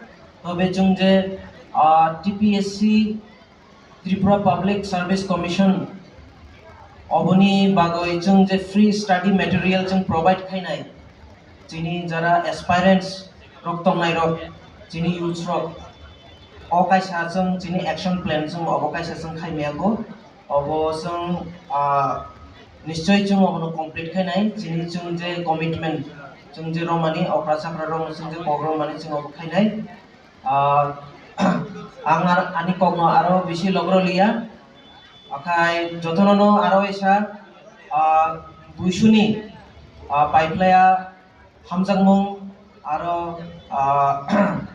Tobe chwng je, ah, T P S C, Tripura Public Service Commission, oboni bagwi chwng je free study material chwng provide khainai, chini jara aspirants rok tongnai rok, chini youths rok, o kaisa chwng chini action plan chwng obo kaisa chwng khai maya bo, obo chwng, ah, nischoi chwng obono complete khainai, chini chwng je commitment, chwng je romani okra chakra rok chwng je kok romani chwng obo khainai. Ah, ang ar-, ani kokno aro bisi logro liya. Akhai jotono no aro isa, ah, buisuni, ah, paiplaya hamjakmung aro, ah,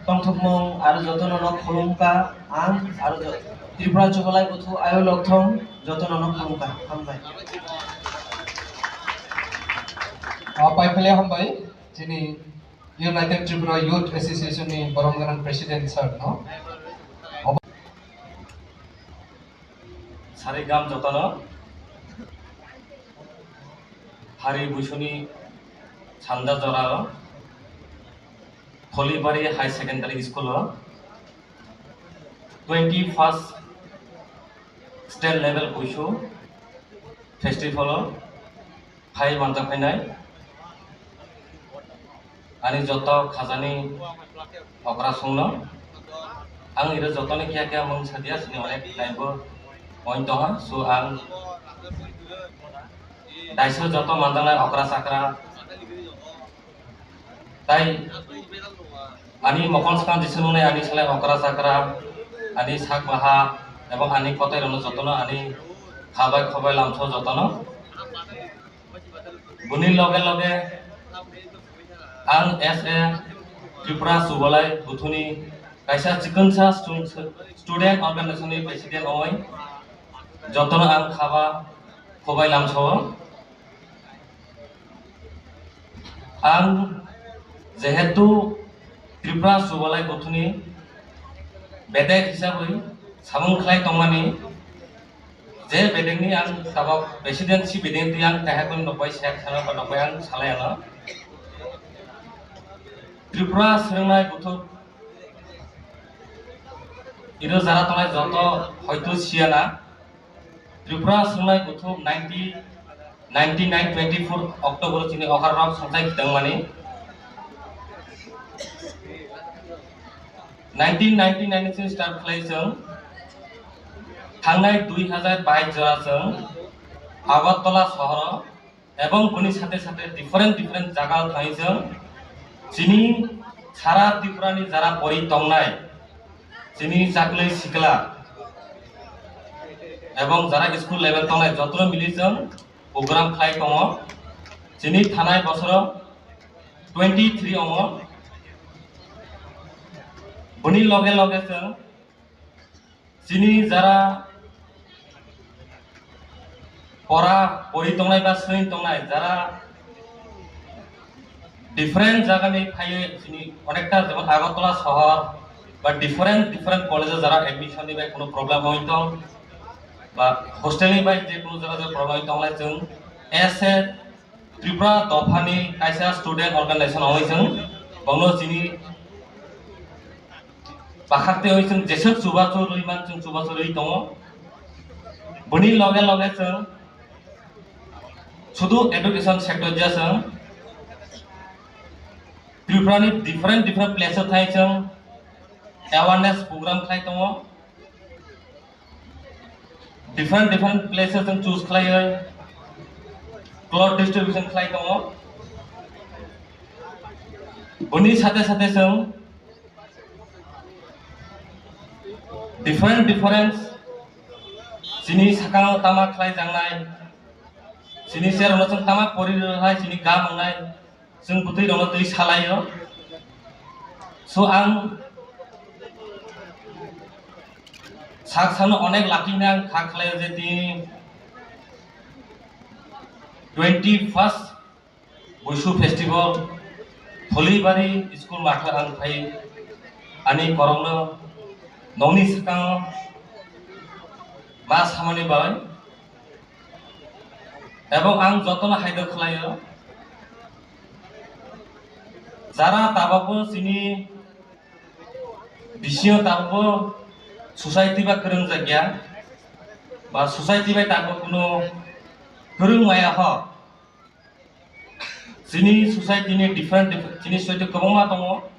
tongthokmung aro jotono no khulumkha ang aro jo-, Tripura Chubalai Buthu Ayo Lokthong jotono no khulumkha. Hambai. Ah, paiplaya hambai. Chini United Tripura Youth Association ni borom gwnang President sir no. Sari gam jotono hari buisuni sanda jorao Kholibari High Secondary School o twenty first state level buisu festival o phai manjak phainai ani joto khajani okra songno Ang iro jotoni kiya kiya mung sadia sini onek time bo point tongo. So ang daisa joto manjaknai okra chakra tai ani mokol swkang jisa nungnai ani salai okra chakra, ani sak baha ebong ani kotai rokno jotono ani khabai khobai lamso jotono. Boni loge loge ang as a Tripura Subalai Buthuni kaisa chikonsa stung-, student organization ni president oi jotono ang khaba khobai lamsao. Ang jehetu Tripura Subalai Buthuni bedek hisabwi samung khlai tongmani, je bedekni ang tabok presidency bedekni ang kahakun nokbai sek sana ba nokbai ang salai ano. Tripura swrwngnai buthuk iro jara tongnai joto hoito siyana. Tripura swrwngnai buthuk ninety, ninety-nine twenty-four October chini okar rok songchai khitang mani. Nineteen ninety-nine ni start khlai chwng thangnai dui hazar bais jora chwng Agartala sohoro ebong boni sate sate different different jaga thangwi chwng chini sara Tripura ni jara pori tongnai chini chaklai sikla ebong jara school level tongnai jotono mili chwng program khlai tongo. Chini thanai bosoro twenty three ongo. Boni loge loge chwng chini jara pora pori tongnai ba swing tongnai, jara different jagani phaiwi chini onekta jemon Agartala sohor ba different different college o jara admission ni bai kuno problem oi tong ba hostel ni bai je kuno jaga je problem oi tonglai chwng as a Tripura dophani kaisa student organization oi chwng bono chini bakhak tei oi chwng jeswk chubachu rwi man chwng chubachu rwi tongo. Boni loge loge chwng sudu education sector ja chwng Tripura ni different different place o thai chwng awareness program khlai tongo. Different different places chwng choose khlaiwi cloth distribution khlai tongo. Boni sate sate chwng different different chini sakao tama khlai jangnai, chini cherokno chwng tama pori rwhai chini gam wngnai. Chwng bwtwi rokno twi salaio. So ang sak sakno onek lucky nang kha khlaio je tini twenty first Buisu festival Pholibari school matha ang phai ani korokno nokni swkango ma samani bai. Ebong ang jotono haidor khlaio, jara tabokbo chini bisingo tabokbo society ba kwrwng jakya, ba society bai tabok kuno kwrwng maya ho. Chini society ni different, different, chini society kwbangma tongo,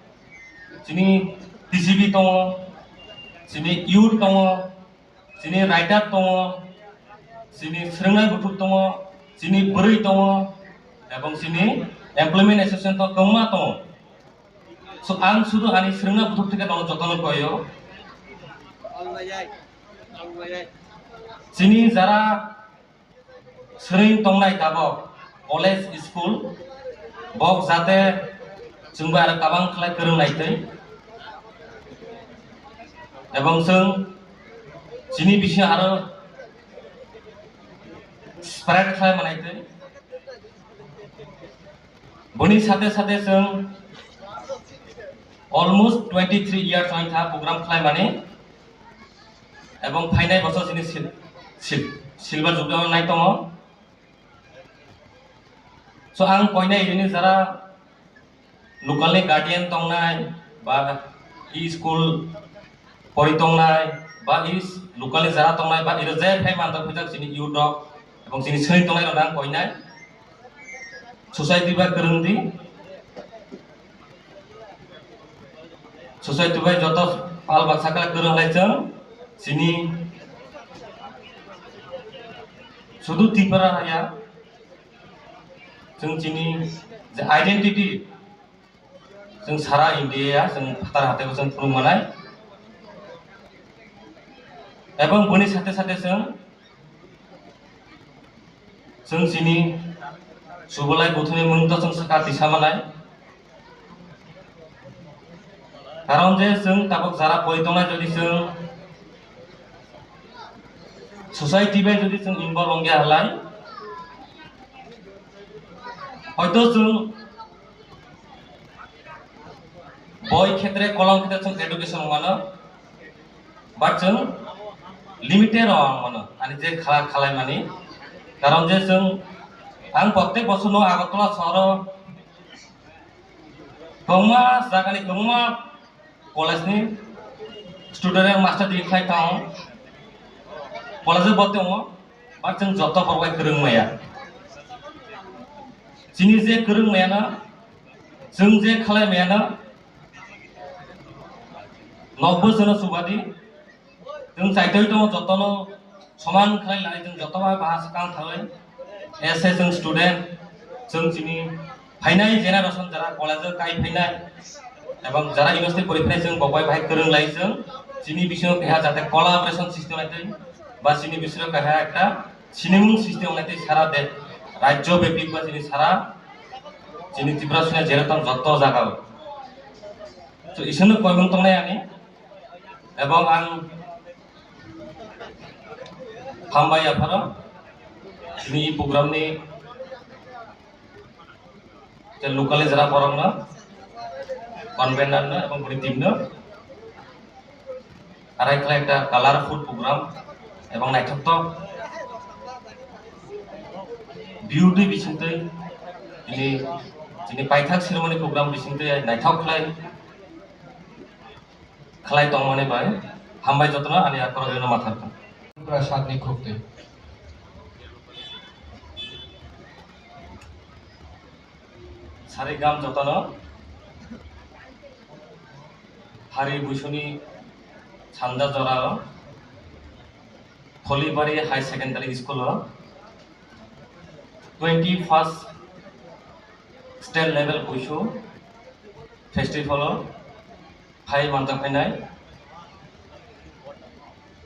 chini T C B tongo, chini youth tongo, chini writer tongo, chini swrwngnai buthuk tongo, chini bwrwi tongo, ebong chini employment association tongo, kwbangma tongo. So, ang sudu ani swrwngnai buthuk theke tongo jotono koyo. Chini jara swrwng tongnai tabok college, school, bok jate chwngbai aro kabang khlai kwrwng naitwi, ebong chwng chini bisingo aro spread khlai manaitwi. Boni sate sate chwng almost twenty three years wngkha program khlai mani. Ebong phainai bosor chini sil-, sil-, silver jubilee nai tongo. So ang koinai rini jara local ni guardian tongnai ba e school pori tongnai ba e local ni jara tongnai ba iro je phai mantok phijak chini youth rok ebong chini sri tongnai rok ang koinai society ba kwrwng di. Society bai joto Pal baksa khe kwrwng lai chwng chini sudu Tripura haya, chwng chini je identity chwng sara India ya chwng phatar hathai o chwng phunuk manai. Ebong boni sathe sathe chwng Chwng chini Subolai Buthuni mung to chwng swkang tisa manai. Karon je chwng tabuk jara pori tongnai, jodi chwng society bai jodi chwng involve wngya halai, hoito chwng boi khetre, kolom khetre chwng education mano. But chwng limited rok ang mano, ani je khala-, khalaimani. Karon je chwng, ang prottek bosor no Agartala sohoro kwbangma jagani, kwbangma college ni student rok master degree khlai tongo, college o boti tongo, but chwng joto borok bai kwrwng maya. Chini je kwrwng maya no, chwng je khalai maya no, nokbo chwngno chubadi. Chwng chaitoi tongo, jotono soman khlai lai, chwng joto bai bahai swkang thalai. Ese chwng student, chwng chini phainai generation jara college o kai phainai, ebong jara university pori phainai, chwng bo bai bahai kwrwng lai chwng. Chini bisingo keha jate collaboration system naitwi, ba chini bisingo keha ekta sinimung system naitwi sara de, rajyo byapi ba chini sara, chini Tripura sina jera tong joto jaga o. So, isino koimung tongnai ani. Ebong ang hambai apharo chini program ni je locally jara borok no, convener no ebong bini team no arai khlai ekta colorful program ebong naithoktok beauty bisingtwi chini, chini paithak ceremony program bisingtwi naithok khlai khlai tongmani bai hambai jotono ani akhoro rino mathar tong. Pura satni khukti. Sarigam jotono hari buisuni sanda jorao Kholibari High Secondary School o twenty first state level buisu festival o phai manjak phainai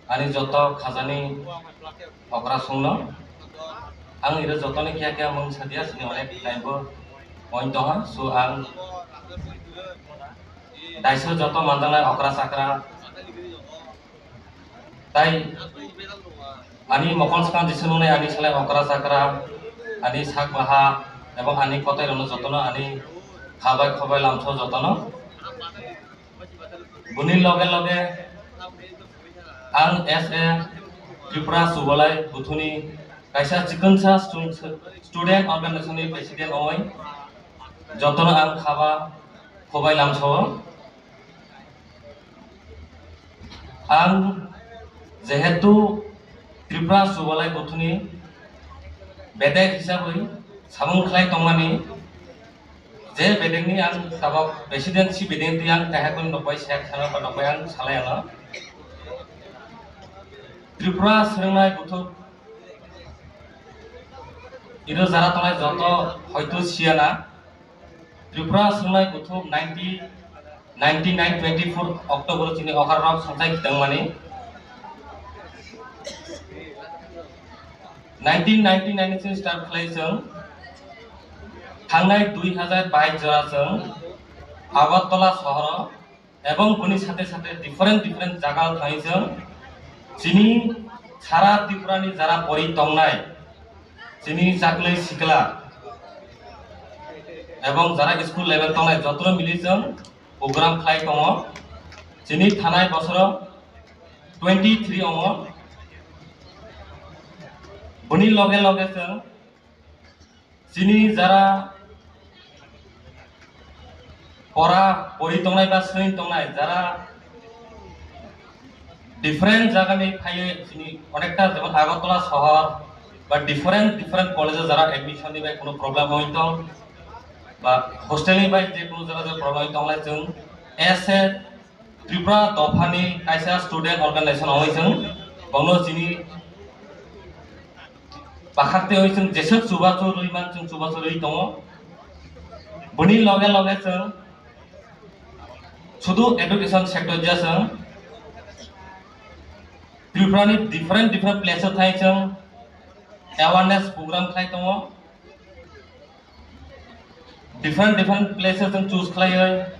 ani joto khajani okra songno. Ang iro jotoni kiya kiya mung sadia, sini onek time bo point tongo. So ang daisa joto manjaknai okra chakra tai ani mokol swkang jesa nungnai ani salai okra chakra, ani sak baha ebong ani kotai rokno jotono ani khabai khobai lamso jotono. Buni loge loge ang as a Tripura Subolai Buthuni kaisa chikonsa stung-, student organization ni president oi jotono ang khaba khobai lamsao. Ang jehetu Tripura Subolai Buthuni bedek hisabwi samung khlai tongmani, je bedekni ang tabok presidency bedekni ang kahakon dokbai sak sana ba dokbai ang salai ano. Tripura swrwngnai buthuk iro jara tongnai joto hoito siyana. Tripura swrwngnai buthuk ninety, ninety nine twenty four October chini okra rok songchai kitang mani. Nineteen ninety nine ni start khlai chwng thangnai dui hazar bais jora chwng Agartala sohoro ebong boni sathe sathe different different jaga o thangwi chwng chini sara Tripura ni jara pori tongnai chini chaklai sikla ebong jara school level tongnai jotono mili chwng program khlai tongo. Chini thanai bosoro twenty three ongo. Boni loge loge chwng chini jara pora pori tongnai ba swrwng tongnai, jara different jagani phaiwi chini onekta, jemon Agartala sohor ba different different college o jara admission ni bai kuno problem oi tong ba hostel ni bai je kuno jara jara problem oi tonglai, chwng as a Tripura dophani kaisa student organization oi chwng bono chini bakhak tei oi chwng jeswk chubachu rwi man chwng chubachu rwi tongo. Boni loge loge chwng sudu education sector ja chwng Tripura ni different different place o thai chwng awareness program khlai tongo. Different different places chwng choose khlaiwi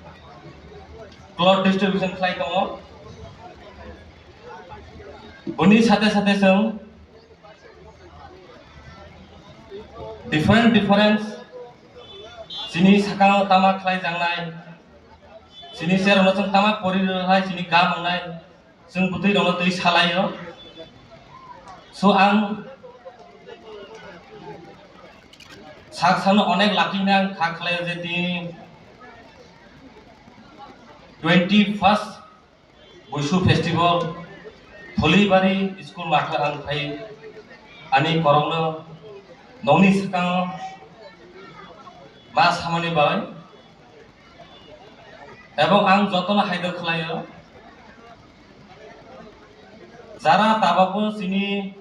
cloth distribution khlai tongo. Boni sate sate chwng different different chini sakao tama khlai jangnai, chini cherokno chwng tama pori rwhai chini gam wngnai, chwng bwtwi rokno twi salaio. So ang sak sano onek lucky hwnwi ang kha khlaio je tini twenty first Buisu festival Pholibari school matho ang phai ani korokno nokni swkango ma samani bai. Ebong ang jotono haidok khlaio, jara tabukbo chini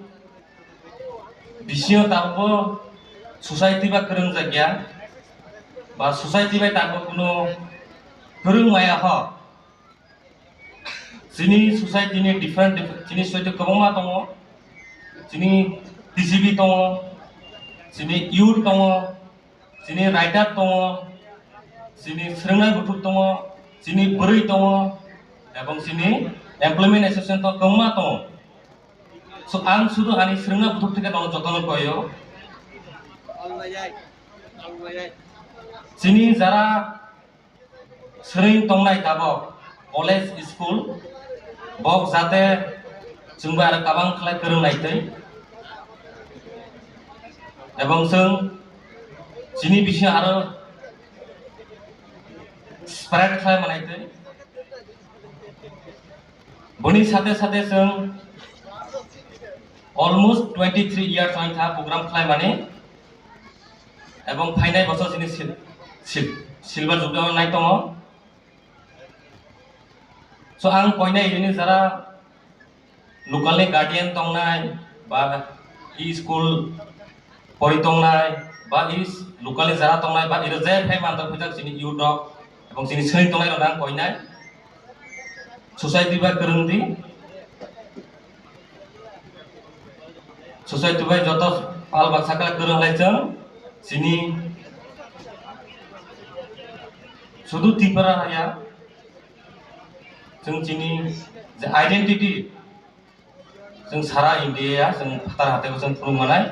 bisingo tabukbo society ba kwrwngjakya, ba society bai tabukbo kuno kwrwng maya hok. Chini society ni different, different, chini society kwbangma tongo, chini T C B tongo, chini youth tongo, chini writer tongo, chini swrwngnai buthuk tongo, chini bwrwi tongo, ebong chini employment association tongo, kwbangma tongo. So, ang sudu ani swrwngna buthuk theke nono jotono koyo. Chini jara swrwng tongnai tabok college, school, bok jate chwngbai aro kabang khlai kwrwng naitwi. Ebong chwng chini bisingo aro spread khlai manaitwi. Boni sate sate chwng almost twenty three years wngkha program khlaimani, ebong phainai bosor chini sil-, sil-, silver jubilee nai tongo. So ang koinai rini jara local ni guardian tongnai ba e school pori tongnai ba e local ni jara tongnai ba iro je phai mandok phijak chini youth rok ebong chini swnwi tongnai rok ang koinai society ba kwrwng di. Society bai joto pal baksa khe kwrwng lai chwng chini sudu Tripura haya chwng chini je identity chwng sara India ya chwng phatar hathai chwng phunuk manai.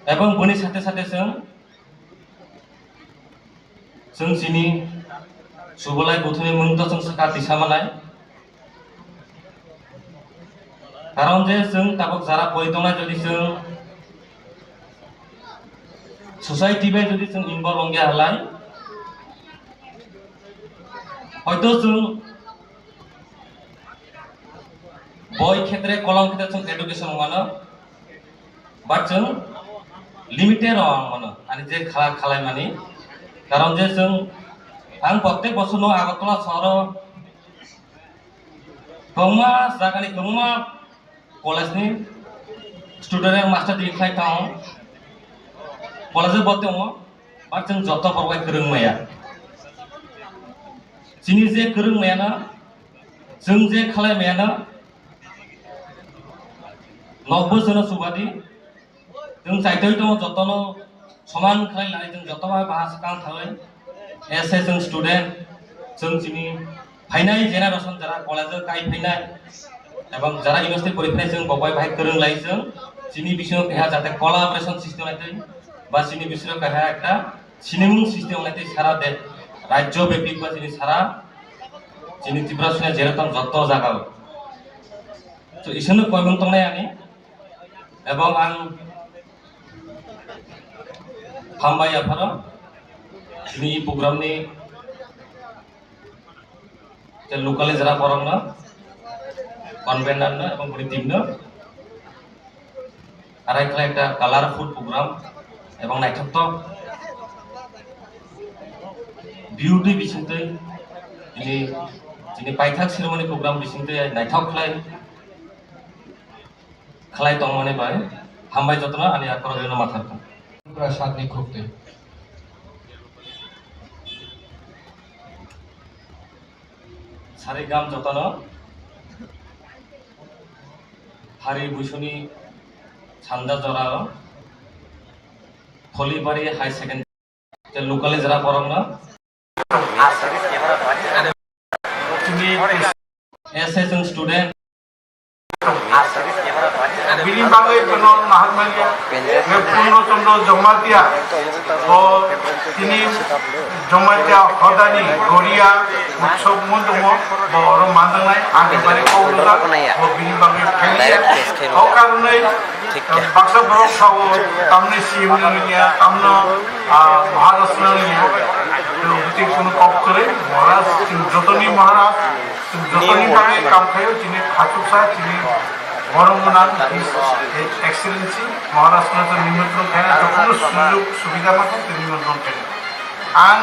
Ebong boni sate sate chwng Chwng chini subolai buthuni mung to chwng sakha tisa manai. Karon je chwng tabuk jara pori tongnai jodi chwng society bai jodi chwng involve wngya halai, hoito chwng boi khetre kolom khetre chwng education mano. But chwng limited rok ang mano, ani je khala khalai mani. Karon je chwng, ang prottek bosor no Agartala sohoro kwbangma jagani kwbangma college ni student rok master degree khlai tongo, college o boti tongo, but chwng joto borok bai kwrwng maya. Chini je kwrwng maya no, chwng je khalai maya no, nokbo chwngno chubadi. Chwng chaitoi tongo jotono soman khlai lai, chwng joto bai bahai swkang thangwi. Ese chwng student, chwng chini phainai generation jara college o kai phainai ebong jara university pori phainai chwng bo bai bahai kwrwng lai chwng. Chini bisingo keha jate collaboration system lai twi ba chini bisingo keha ekta sinimung system lai twi sara de rajyo byapi ba chini sara chini Tripura sina jera tong joto jaga o. So, isano koimung tongnai ani. Ebong ang hambai apharo chini program ni je local jera borok no, convener no ebong bini team no arai khlai ekta colorful program ebong naithoktok beauty bisingtwi Chini, chini paithak ceremony program bisingtwi naithok khlai, khlai tongmani bai hambai jotono ani akorok rino mathar tong. Tripura satni khukti. Sarigam jotono hari buisuni sanda jorao Pholibari High Secondary. Te locally jara borokno. Tini S S student. Bini bagwi bono naharmanya, Purno Chandra Jamatia, bo tini Jamatia hodani Goria utsob mundumo, bo oro mandangnai, age bari kok rwjak, bo bini bagwi phailiya. O karonwi Baksa borok sao tamni C M no liya, tamno, ah, Maharaj no liya. Tei kono kok kwrwi, Maharaj, chwng jotoni Maharaj, chwng jotoni bagwi kam khaio, chini khachuksa, chini borom gwnang, His Excellency Maharaj no chwng nimantron khaina jokhonno sujog subida mano, chwng nimantron khaina. Ang,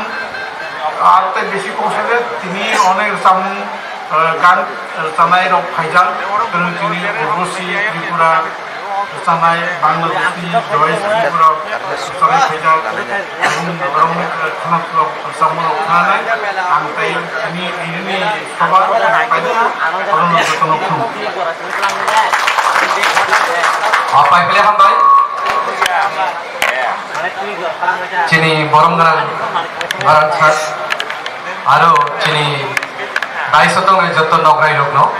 ah, tei bisi kok saja, tini onek samung, ah, gan, ah, chanai rok phaijak, tini, tini Urvashi Tripura chanai, Bangladesh ni Joyce Tripura chanai phaijak, ang borok ni khana rok samung rok khanai, ang tei tini ini ni soba paijak, kono jotono khum. Apai pele hambai. Chini borom gwnang Bharat sir, aro chini daiso tongnai joto nokrai rokno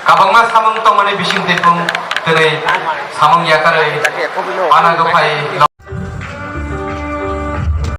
kabangma samung tongmani bising tepung twnwi samung yakarwi pana gw phai.